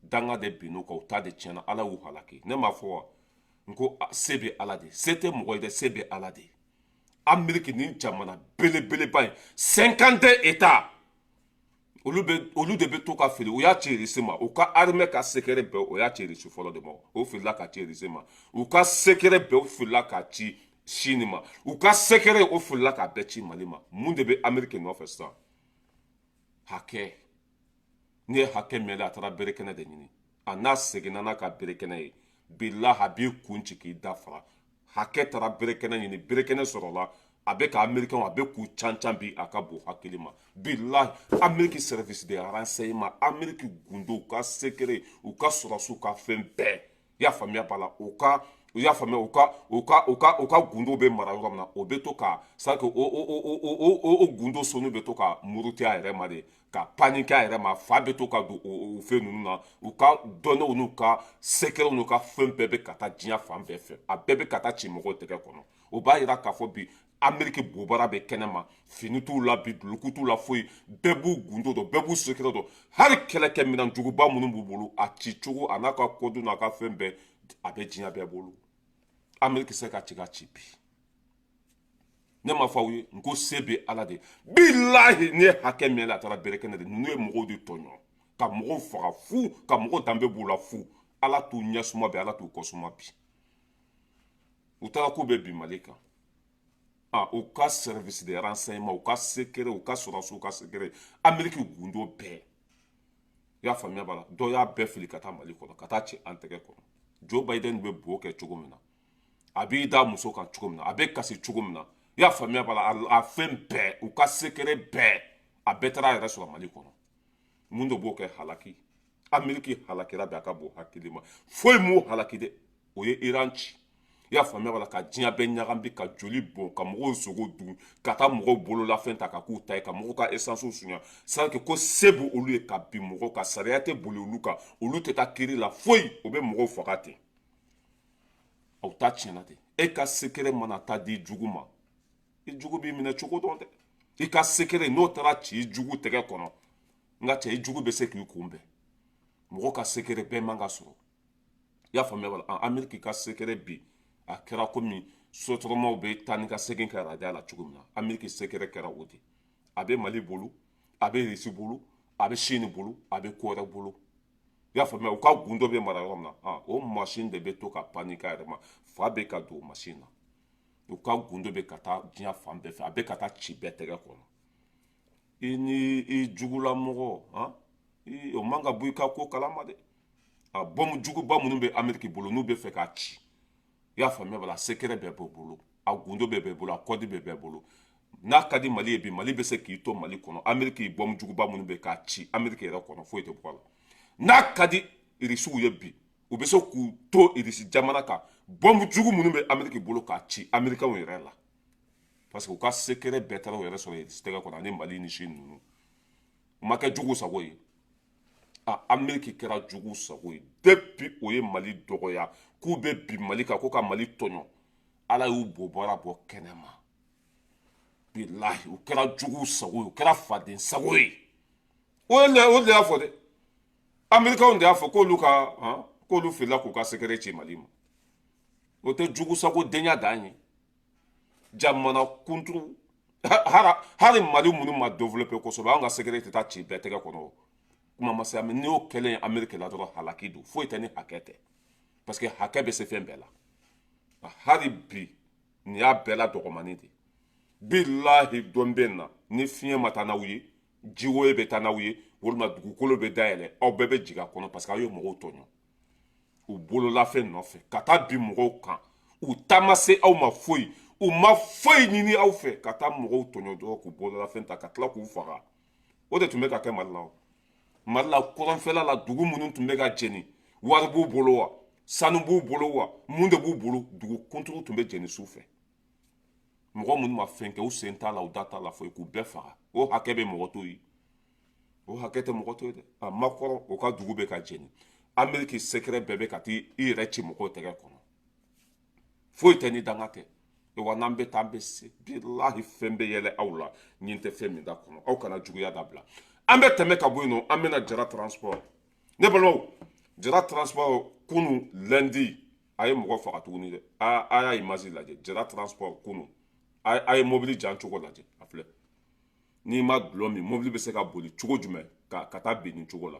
Danga de binn'u kan, u ta de tiɲɛna, Ala y'u halaki. Ne m'a fɔ wa n ko se bɛ Ala de, se tɛ mɔgɔ ye dɛ, se bɛ Ala de. Ameriki ni jamana belebeleba ye, 52 états, olu bɛ, olu de bɛ to ka fili. U y'a ci Irisi ma, u ka armée ka secret bɛɛ, o y'a ci Irisi fɔlɔ de ma, o filila ka ci Irisi ma. U ka secret bɛɛ, o filila ka ci Sini ma. U ka secret, o filila k'a bɛɛ ci Mali ma. Mun de bɛ Ameriki nɔfɛ sisan? Hakɛ. N'i ye hakɛ mɛn, a taara bere kɛnɛ de ɲini. A n'a seginna n'a ka bere kɛnɛ ye, bilahi, a b'i kun ci k'i da fara. Hakɛ taara bere kɛnɛ ɲini, bere kɛnɛ sɔrɔla. A bɛ ka Américain, a bɛ k'u can can bi, a ka bon hakili ma. Bilahi, Amérique service de renseignement, Amérique gundo, u ka secret, u ka sɔrɔsiw ka fɛn bɛɛ, i y'a faamuya b'a la, u ka, u y'a faamuya, u ka gundo bɛ mara yɔrɔ min na, o bɛ to ka c'est que o gundo sonu bɛ to ka muruti a yɛrɛ ma de, ka paniquer a yɛrɛ ma. Fa bɛ to ka don o fɛn ninnu na. U ka dɔnniw n'u ka secretw n'u ka fɛn bɛɛ bɛ ka taa diɲɛ fan bɛɛ fɛ, a bɛɛ bɛ ka taa ci mɔgɔw tɛgɛ kɔnɔ. O b'a yira k'a fɔ bi, Ameriki bobara bɛ kɛnɛ ma, fini t'u la bi, duloki t'u la, foyi. Bɛɛ b'u gundo dɔn, bɛɛ b'u secret dɔn. Hali kɛlɛkɛminɛn juguba minnu b'u bolo, a ci cogo a n'a ka code n'a ka fɛn bɛɛ, a bɛ diɲɛ bɛɛ bolo. Ameriki se ka ci ka ci bi. Ne ma fɔ aw ye n ko se bɛ Ala de? Bilahi, n'i ye hakɛ min a taara bere kɛnɛ de. Ninnu ye mɔgɔw de tɔɲɔ, ka mɔgɔw faga fu, ka mɔgɔw danbe b'u la fu. Ala t'u ɲɛsuma bi, Ala t'u kɔsuma bi. U taara k'u bɛ bin Mali kan. Ah, u ka service de renseignement, u ka secret, u ka sɔrɔsiw ka secret, Ameriki gundo bɛɛ, i y'a faamuya b'a la, dɔw y'a bɛɛ fili ka taa Mali kɔnɔ, ka taa ci an tɛgɛ kɔnɔ. Joe Biden bɛ bo kɛ cogo min na, a b'i da muso kan cogo min na, a bɛ kasi cogo min na, i y'a faamuya b'a la, a fɛn bɛɛ, u ka secret bɛɛ, a bɛɛ taara a yɛrɛ sɔrɔ Mali kɔnɔ. Mun de b'o kɛ? Halaki. Ameriki halakira bi, a ka bon hakili ma. Foyi m'u halaki dɛ, o ye Iran ci, i y'a faamuya b'a la, ka diɲɛ bɛɛ ɲagami, ka joli bɔn, ka mɔgɔw sogo dun, ka taa mɔgɔw bololafɛn ta ka k'u ta ye, ka mɔgɔw ka essence sunya. C'est que ko se b'u olu ye ka bin mɔgɔw kan, sariya tɛ boli olu kan, olu tɛ taa kiiri la foyi, o bɛ mɔgɔw faga ten. Aw ta tiɲɛna ten. E ka secret mana taa di jugu ma, i jugu b'i minɛ cogo dɔn dɛ. I ka secret n'o taara ci i jugu tɛgɛ kɔnɔ, n ka cɛ, i jugu bɛ se k'i kunbɛn. Mɔgɔ ka secret bɛɛ man ka sɔrɔ, i y'a faamuya wala? Ameriki ka secret bi, a kɛra komi sotramaw bɛ taa ni ka segin kɛ arajo la cogo min na. Ameriki secret kɛra o de. A bɛ Mali bolo, a bɛ Irisi bolo, a bɛ Sini bolo, a bɛ ko wɛrɛ bolo, i y'a faamuya. U ka gundo bɛ mara yɔrɔ min na, o mansin de bɛ to ka paniquer a yɛrɛ ma. Fa bɛ ka don o mansin na. U ka gundo bɛ ka taa diɲɛ fan bɛɛ fɛ, a bɛ ka taa ci bɛɛ tɛgɛ kɔnɔ. I ni i jugulamɔgɔ, o man ka bɔ i ka ko kalama dɛ. A bɔmu juguba minnu bɛ Ameriki bolo, n'u bɛ fɛ k'a ci, i y'a faamuya bala, secret bɛɛ b'o bolo, a gundo bɛɛ b'e bolo, a code bɛɛ b'e bolo. N'a ka di Mali ye bi, Mali bɛ se k'i to Mali kɔnɔ, Ameriki bɔmu juguba minnu bɛ k'a ci Ameriki yɛrɛ kɔnɔ, foyi tɛ bɔ a la. N'a ka di Irisiw ye bi, u bɛ se k'u to Irisi jamana kan, bɔmu jugu minnu bɛ Ameriki bolo, k'a ci Amerikɛnw yɛrɛ la, parce que u ka secret bɛɛ taara u yɛrɛ sɔrɔ Irisi tɛgɛ kɔnɔ ani Mali ni Sini ninnu. U ma kɛ jugu sago ye. A Ameriki kɛra jugu sago ye depuis o ye Mali dɔgɔya k'u bɛ bin Mali kan, ko ka Mali tɔɲɔ. Ala y'u bobara bɔ kɛnɛ ma. Bilahi, u kɛra jugu sago ye, u kɛra faden sago ye. O de y'a fɔ dɛ, Amerikɛnw de y'a fɔ k'olu ka K'olu filila k'u ka secret ci Mali ma. O tɛ jugusago denya dan ye. Jamana kunturu hali Mali minnu ma développé kosɛbɛ, an ka secret tɛ taa ci bɛɛ tɛgɛ kɔnɔ. Kuma ma se, n'i y'o kɛlen ye Amérique la dɔrɔn, halaki don. Foyi tɛ ni hakɛ tɛ, parce que hakɛ bɛ se fɛn bɛɛ la. Hali bi nin y'a bɛɛ la dɔgɔmani de. Bilahi, dɔn bɛ na ni fiɲɛ ma taa n'aw ye, jiwoye bɛ taa n'aw ye, walima dugukolo bɛ dayɛlɛ, aw bɛɛ bɛ jigin a kɔnɔ, parce que aw ye mɔgɔw tɔɲɔ u bololafɛn nɔfɛ ka taa bin mɔgɔw kan. U ta ma se aw ma foyi, u ma foyi ɲini aw fɛ, ka taa mɔgɔw tɔɲɔ dɔrɔn k'u bololafɛn ta ka tila k'u faga. O de tun bɛ ka kɛ Mali la. O Mali la kɔrɔnfɛla la, dugu minnu tun bɛ ka jeni, wari b'u bolo wa, sanu b'u bolo wa, mun de b'u bolo? Dugu kunturu tun bɛ jeni su fɛ. Mɔgɔ minnu ma fɛn kɛ, u sen t'a la, u da t'a la foyi, k'u bɛɛ faga. O hakɛ bɛ mɔgɔ to yen, o hakɛ tɛ mɔgɔ to yen dɛ. A makɔrɔ, o ka dugu bɛ ka jeni. Ameriki secret bɛɛ bɛ ka t'i yɛrɛ ci mɔgɔw tɛgɛ kɔnɔ. Foyi tɛ ni danga tɛ. Wa n'an bɛ taa, an bɛ se. Bilahi, fɛn bɛ yɛlɛ aw la nin tɛ fɛn min da kɔnɔ. Aw kana juguya dabila. An bɛ tɛmɛ ka bɔ yen nɔ, an bɛna Jara Transport. Ne balimaw, Jara Transport kunu lundi a ye mɔgɔ faga tuguni dɛ. A y'a image lajɛ. Jara Transport kunu, a ye mobili jan cogo lajɛ. A filɛ, n'i ma dulɔ min, mobili bɛ se ka boli cogo jumɛn ka taa bin nin cogo la?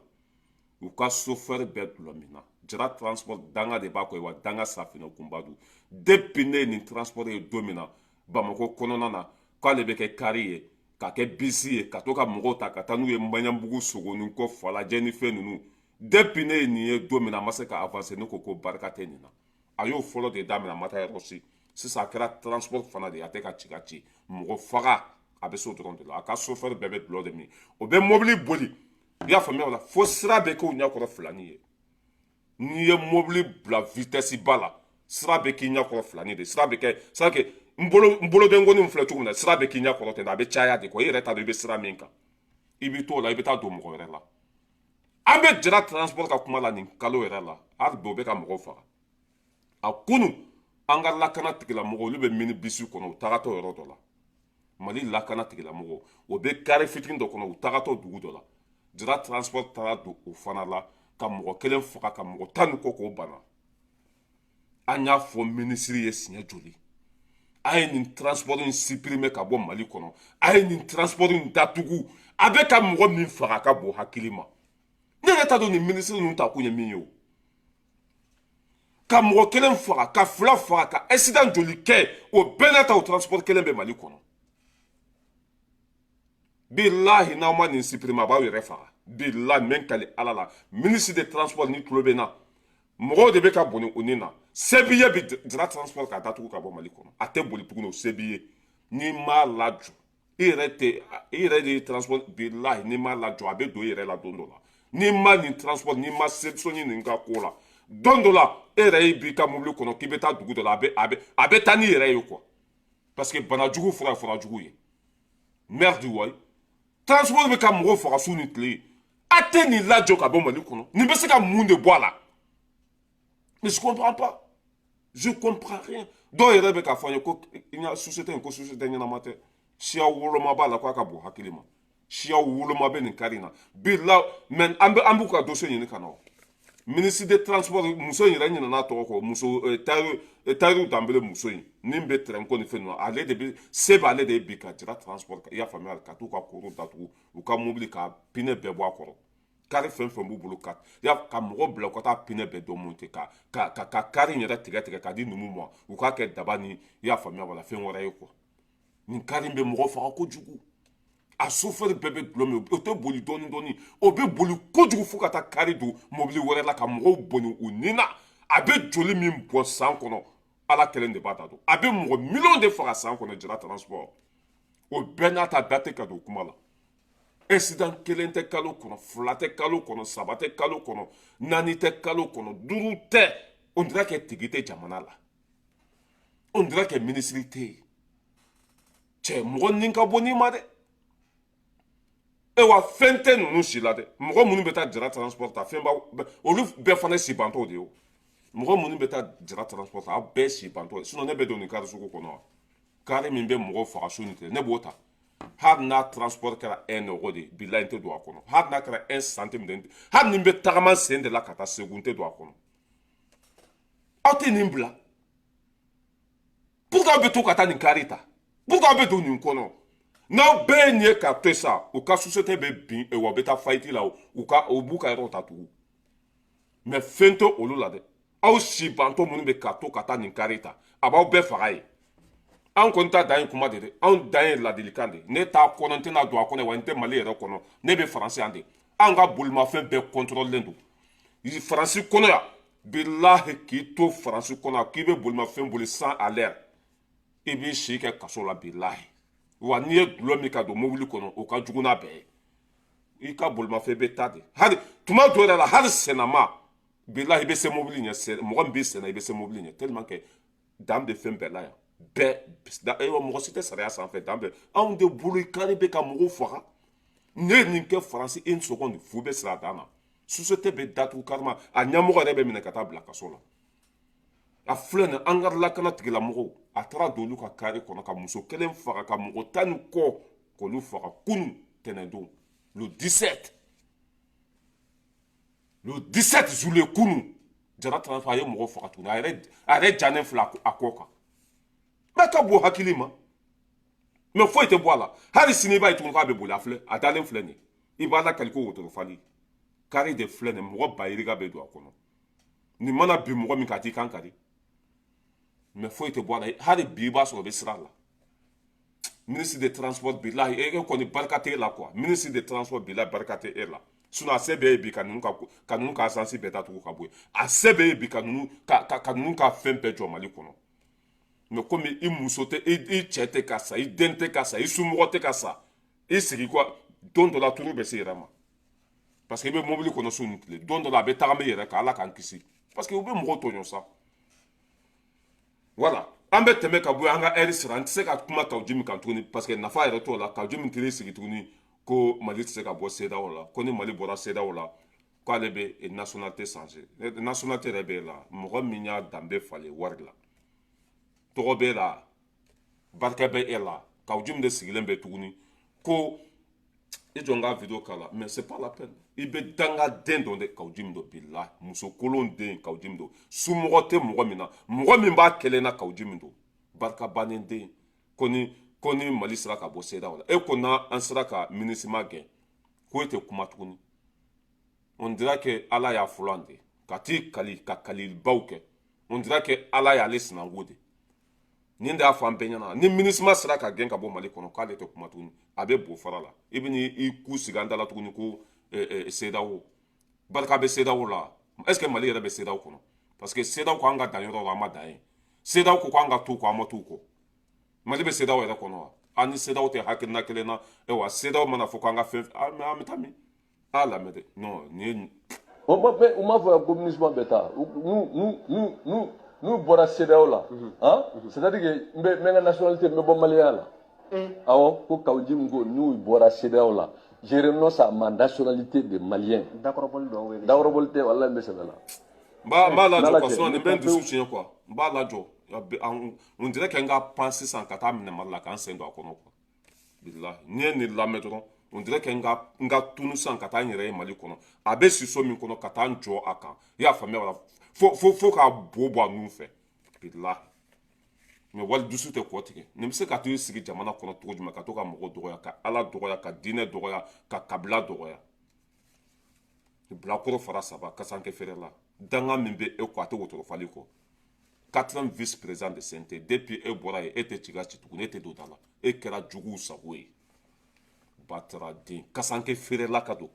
U ka chauffeur bɛɛ dulɔ min na. Jara Transport, danga de b'a kɔ, wa danga safinɛ kunba don. Depuis ne ye nin transport ye don min na Bamakɔ kɔnɔna na, k'ale bɛ kɛ car ye, ka kɛ bus ye, ka to ka mɔgɔw ta ka taa n'u ye Maɲanbugu, Sogonin kɔ, Falajɛ ni fɛn ninnu, depuis ne ye nin ye don min na, a ma se ka avancer. Ne ko ko barika tɛ nin na. A y'o fɔlɔ de daminɛ, a ma taa yɔrɔ si. Sisan a kɛra transport fana de ye, a tɛ ka ci ka ci mɔgɔ faga, a bɛ so dɔrɔn de la. A ka chauffeur bɛɛ bɛ dulɔ de min, o bɛ mobili boli. I y'a faamuya o la, fo sira bɛ k'o ɲɛkɔrɔ filani ye. N'i ye mobili bila vitesse ba la, sira bɛ k'i ɲɛkɔrɔ filani de. Sira bɛ kɛ sira kɛ n bolo, n bolodenkɔni filɛ cogo min na, sira bɛ k'i ɲɛkɔrɔ ten, a bɛ caya de quoi. I yɛrɛ t'a dɔn i bɛ sira min kan, i bɛ t'o la, i bɛ taa don mɔgɔ wɛrɛ la. An bɛ Jara Transport ka kuma la nin kalo yɛrɛ la. Hali bi o bɛ ka mɔgɔw faga. A kunu, an ka lakana tigilamɔgɔw, olu bɛ minibus kɔnɔ, u tagatɔ yɔrɔ dɔ la. Mali lakana tigilamɔgɔw, o bɛ car fitinin dɔ kɔnɔ, u tagatɔ dugu dɔ la. Jara Transport taara don o fana la ka mɔgɔ kelen faga, ka mɔgɔ 10 ni kɔ k'o bana. An y'a fɔ minisiri ye siɲɛ joli, a ye nin transport in supprimer ka bɔ Mali kɔnɔ, a ye nin transport in datugu, a bɛ ka mɔgɔ min faga a ka bon hakili ma. Ne yɛrɛ t'a dɔn nin minisiri ninnu ta kun ye min ye. O ka mɔgɔ kelen faga, ka fila faga, ka accident joli kɛ, o bɛɛ n'a ta, o transport kelen bɛ Mali kɔnɔ. Bilahi, n'aw ma nin supprimer, a b'aw yɛrɛ faga. Bilahi, n bɛ n kali Ala la. Ministre de transport, ni tulo bɛ n na, mɔgɔw de bɛ ka bɔnɛ o ni na. Se b'i ye bi, Jara Transport ka datugu ka bɔ Mali kɔnɔ, a tɛ boli tuguni. O se b'i ye, n'i m'a lajɔ, i yɛrɛ tɛ, i yɛrɛ de ye transport. Bilahi, n'i m'a lajɔ, a bɛ don i yɛrɛ la don dɔ la. N'i ma nin transport, n'i ma solution ɲini ka ko la, don dɔ la e yɛrɛ b'i ka mobili kɔnɔ k'i bɛ taa dugu dɔ la, a bɛ taa n'i yɛrɛ ye quoi, parce que banajugu fura ye furajugu ye. Merde wayi, transport bɛ ka mɔgɔw faga su ni tile, a tɛ nin lajɔ ka bɔ Mali kɔnɔ. Nin bɛ se ka mun de bɔ a la? Mais je comprends pas, je comprends rien. Dɔw yɛrɛ bɛ k'a fɔ n ye ko société in, ko société ɲɛnama tɛ, siya woloma b'a la, k'a ka bon hakili ma. Siya woloma bɛ nin car in na bi la. Mais an b'u ka dossier ɲini ka na. O ministre de transport muso in yɛrɛ ɲinɛna tɔgɔ kɔ, muso Tayiru Danbele, muso in min bɛ train ko ni fɛn ninnu, ale de bɛ se b'ale de ye bi ka Jara Transport, i y'a faamuya, ka t'u ka koro datugu, u ka mobili ka pneu bɛɛ bɔ a kɔrɔ, car fɛn fɛn b'u bolo, ka ya ka mɔgɔ bila u ka taa pneu bɛɛ dɔ monter, ka car in yɛrɛ tigɛ tigɛ ka di numu ma, u k'a kɛ daba ni, i y'a faamuya, wala fɛn wɛrɛ ye quoi. Nin car in bɛ mɔgɔ faga kojugu. A chauffeur bɛɛ bɛ dulɔ min, o tɛ boli dɔɔni dɔɔni, o bɛ boli kojugu fo ka taa car don mobili wɛrɛ la ka mɔgɔw bɔnni u ni na. A bɛ joli min bɔn san kɔnɔ, Ala kelen de b'a ta dɔn. A bɛ mɔgɔ miliyɔn de faga san kɔnɔ, Jara Transport. O bɛɛ n'a ta, da tɛ ka don kuma la. Incident kelen tɛ kalo kɔnɔ, fila tɛ kalo kɔnɔ, saba tɛ kalo kɔnɔ, naani tɛ kalo kɔnɔ, duuru tɛ. On dirait que tigi tɛ jamana la, on dirait que ministre tɛ yen. Cɛ, mɔgɔ nin ka bɔ n'i ma dɛ. Wa fɛn tɛ ninnu si la dɛ. Mɔgɔ minnu bɛ taa Jara Transport ta, fɛn b'a olu bɛɛ fana sibantɔw de ye. O mɔgɔ minnu bɛ taa Jara Transport ta, aw bɛɛ sibantɔ ye. Sinon ne bɛ don nin car sugu kɔnɔ wa? Car min bɛ mɔgɔw faga su ni tile, ne b'o ta. Hali n'a transport kɛra 1 euro de ye, bilahi, n tɛ don a kɔnɔ. Hali n'a kɛra 1 centime de, hali ni n bɛ tagama sen de la ka taa Segu, n tɛ don a kɔnɔ. Aw tɛ nin bila. Pourquoi aw bɛ to ka taa nin kari ta? Pourquoi aw bɛ don nin kɔnɔ? N'aw bɛɛ ye nin ye k'a to sa, u ka société bɛ bin, wa u bɛ taa faillite la, u ka u b'u ka yɔrɔ ta tugun. Mais fɛn tɛ olu la dɛ. Aw si bantɔ minnu bɛ ka to ka taa nin kari ta, a b'aw bɛɛ faga ye. Anw kɔni ta dan ye kuma de dɛ. Anw dan ye ladilikan de. Ne t'a kɔnɔ, n tɛna don a kɔnɔ, wa n tɛ Mali yɛrɛ kɔnɔ. Ne bɛ Faransi yan de. Anw ka bolimafɛn bɛɛ contrôlelen don Faransi kɔnɔ yan. Bilahi, k'i to Faransi kɔnɔ k'i bɛ bolimafɛn boli 100 à l'heure, i b'i si kɛ kaso la, bilahi. Wa n'i ye dulɔ min ka don mobili kɔnɔ, o ka jugu n'a bɛɛ ye. I ka bolimafɛn bɛ taa de. Hali tuma dɔw yɛrɛ la, hali sennama, bilahi, i bɛ se mobili ɲɛ. Mɔgɔ min b'i senna, i bɛ se mobili ɲɛ, tellement que dan bɛ fɛn bɛɛ la yan. Bɛɛ, mɔgɔ si tɛ sariya sanfɛ. Dan bɛɛ anw de bolo. Kari bɛ ka mɔgɔw faga. Ne ye nin kɛ Faransi, une seconde fu bɛ sira a dan na. Société bɛ datugu carrément, a ɲɛmɔgɔ yɛrɛ bɛ minɛ ka taa bila kaso la. A filɛ nin, an ka lakana tigilamɔgɔw, a taara don olu ka kari kɔnɔ ka muso kelen faga, ka mɔgɔ 10 ni kɔ k'olu faga kunun tɛnɛndon, le 17, le 17 juillet kunun. Jara Transport, a ye mɔgɔ faga tuguni. A yɛrɛ jannen filɛ a kɔ kan. Bɛɛ ka bon hakili ma, mais foyi tɛ bɔ a la. Hali sini i b'a ye tuguni k'a bɛ boli. A filɛ, a dalen filɛ nin ye. I b'a lakali ko wotoro fali kari de filɛ nin. Mɔgɔ ba yirika bɛ don a kɔnɔ. Nin mana bin mɔgɔ min kan, a t'i kan kari, mais foyi tɛ bɔ a la. Hali bi i b'a sɔrɔ o bɛ sira la. Ministre de transport, bilahi, e kɔni barika tɛ e la quoi. Ministre de transport, bilahi, barika tɛ e la. Sinon a se bɛ ye bi ka ninnu ka agence bɛɛ datugu ka bɔ yen. A se bɛ ye bi ka ninnu ka fɛn bɛɛ jɔ Mali kɔnɔ. Mais komi i muso tɛ, i cɛ tɛ ka sa, i den tɛ ka sa, i somɔgɔ tɛ ka sa, i sigi quoi. Don dɔ la, turu bɛ se i yɛrɛ ma, parce que i bɛ mobili kɔnɔ su ni tile. Don dɔ la, a bɛ tagama i yɛrɛ kan. Ala k'an kisi, parce que u bɛ mɔgɔw tɔɲɔ sa. Voilà, an bɛ tɛmɛ ka bɔ yen. An ka ɛri sera, an tɛ se ka kuma Kaou Djim kan tuguni, parce que nafa yɛrɛ t'o la. Kaou Djim t'i sigi tuguni ko Mali tɛ se ka bɔ CEDEAO la, ko ni Mali bɔra CEDEAO la, k'ale bɛ nationalité changer. Nationalité yɛrɛ b'e la? Mɔgɔ min y'a danbe falen wari la, tɔgɔ b'e la, barika bɛ e la. Kaou Djim de sigilen bɛ tuguni ko i jɔ n ka vidéo k'a la, mais c'est pas la peine. I bɛ dangaden dɔn de. Kaou Djim don, bilahi, muso kolon den Kaou Djim don. Somɔgɔ tɛ mɔgɔ min na, mɔgɔ min b'a kelen na, Kaou Djim don. Barika bannen den. Ko ni Mali sera ka bɔ CEDEAO la, e ko n'an sera ka MINUSMA gɛn, ko e tɛ kuma tuguni. On dirait que Ala y'a fɔlɔ de ka t'i kali ka kalibaw kɛ. On dirait que Ala y'ale sinanko de. Nin de y'a fɔ an bɛɛ ɲɛna, ni MINUSMA sera ka gɛn ka bɔ Mali kɔnɔ, k'ale tɛ kuma tuguni. A bɛ bo fara la, i bɛ i ku sigi an da la tuguni ko CEDEAO barika bɛ CEDEAO la. Est ce que Mali yɛrɛ bɛ CEDEAO kɔnɔ? Parce que CEDEAO ko an ka dan yɔrɔ la, an ma dan ye. CEDEAO ko k'an ka t'u kɔ, an ma t'u kɔ. Mali bɛ CEDEAO yɛrɛ kɔnɔ wa? An ni CEDEAO tɛ hakilina kelen na. Ayiwa, CEDEAO mana fɔ k'an ka fɛn, an bɛ taa min? A lamɛn dɛ. Non, nin ye. Mais u m'a fɔ ko MINUSMA bɛ taa n'u bɔra CEDEAO la, han, c'est à dire que n bɛ n ka nationalité, n bɛ bɔ maliyɛnya la. Awɔ, ko Kaou Djim ko n'u bɔra CEDEAO la, je renonce à ma nationalité de malien. Dakɔrɔbɔli dɔw bɛ. Dakɔrɔbɔli tɛ, walahi, n bɛ sɛbɛ la. N b'a lajɔ quoi, sinon nin bɛ n dusu tiɲɛ quoi. N b'a lajɔ, on dirait que n ka pan sisan ka taa minɛ Mali la, k'an sen don a kɔnɔ quoi. Bilahi, n'i ye nin lamɛn dɔrɔn, on dirait que n ka tunu sisan ka taa n yɛrɛ ye Mali kɔnɔ. A bɛ si so min kɔnɔ, ka taa n jɔ a kan, i y'a faamuya wala? Fo k'a bo bɔ a nun fɛ, bilahi. Mais wali dusu tɛ kɔ tigɛ. Nin bɛ se ka to i sigi jamana kɔnɔ cogo jumɛn, ka to ka mɔgɔw dɔgɔya, ka Ala dɔgɔya, ka diinɛ dɔgɔya, ka kabila dɔgɔya? Bilakoro fara saba kasankɛ feere la, danga min bɛ e kɔ, a tɛ wotoro fali kɔ. Quatrième vice président de CNT, depuis e bɔra yen, e tɛ ci ka ci tuguni, e tɛ don da la. E kɛra juguw sago ye. Batara den kasanke feerela ka don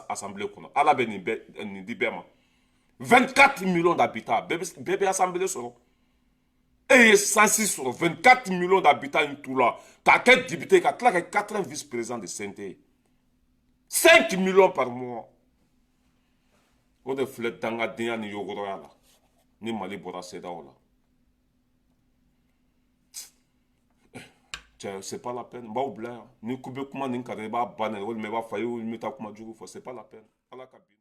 assemblée kɔnɔ. Ala bɛ nin bɛɛ nin di bɛɛ ma. 24 millions d'habitants, bɛɛ bɛ assemblée sɔrɔ. E ye chance sɔrɔ 24 millions d'habitants in tu la k'a kɛ député, ka tila ka quatrième vice président de CNT, 5 millions par mois. O de filɛ dangadenya ni yogoroya la. Ni Mali bɔra CEDEAO la, cɛ, c'est pas la peine. N b'aw bila yan. Ni ko bɛ kuma nin kan, i b'a ba nɛni, walima i b'a fa ye, walima i bɛ taa kuma jugu fɔ, c'est pas la peine. Ala ka bi.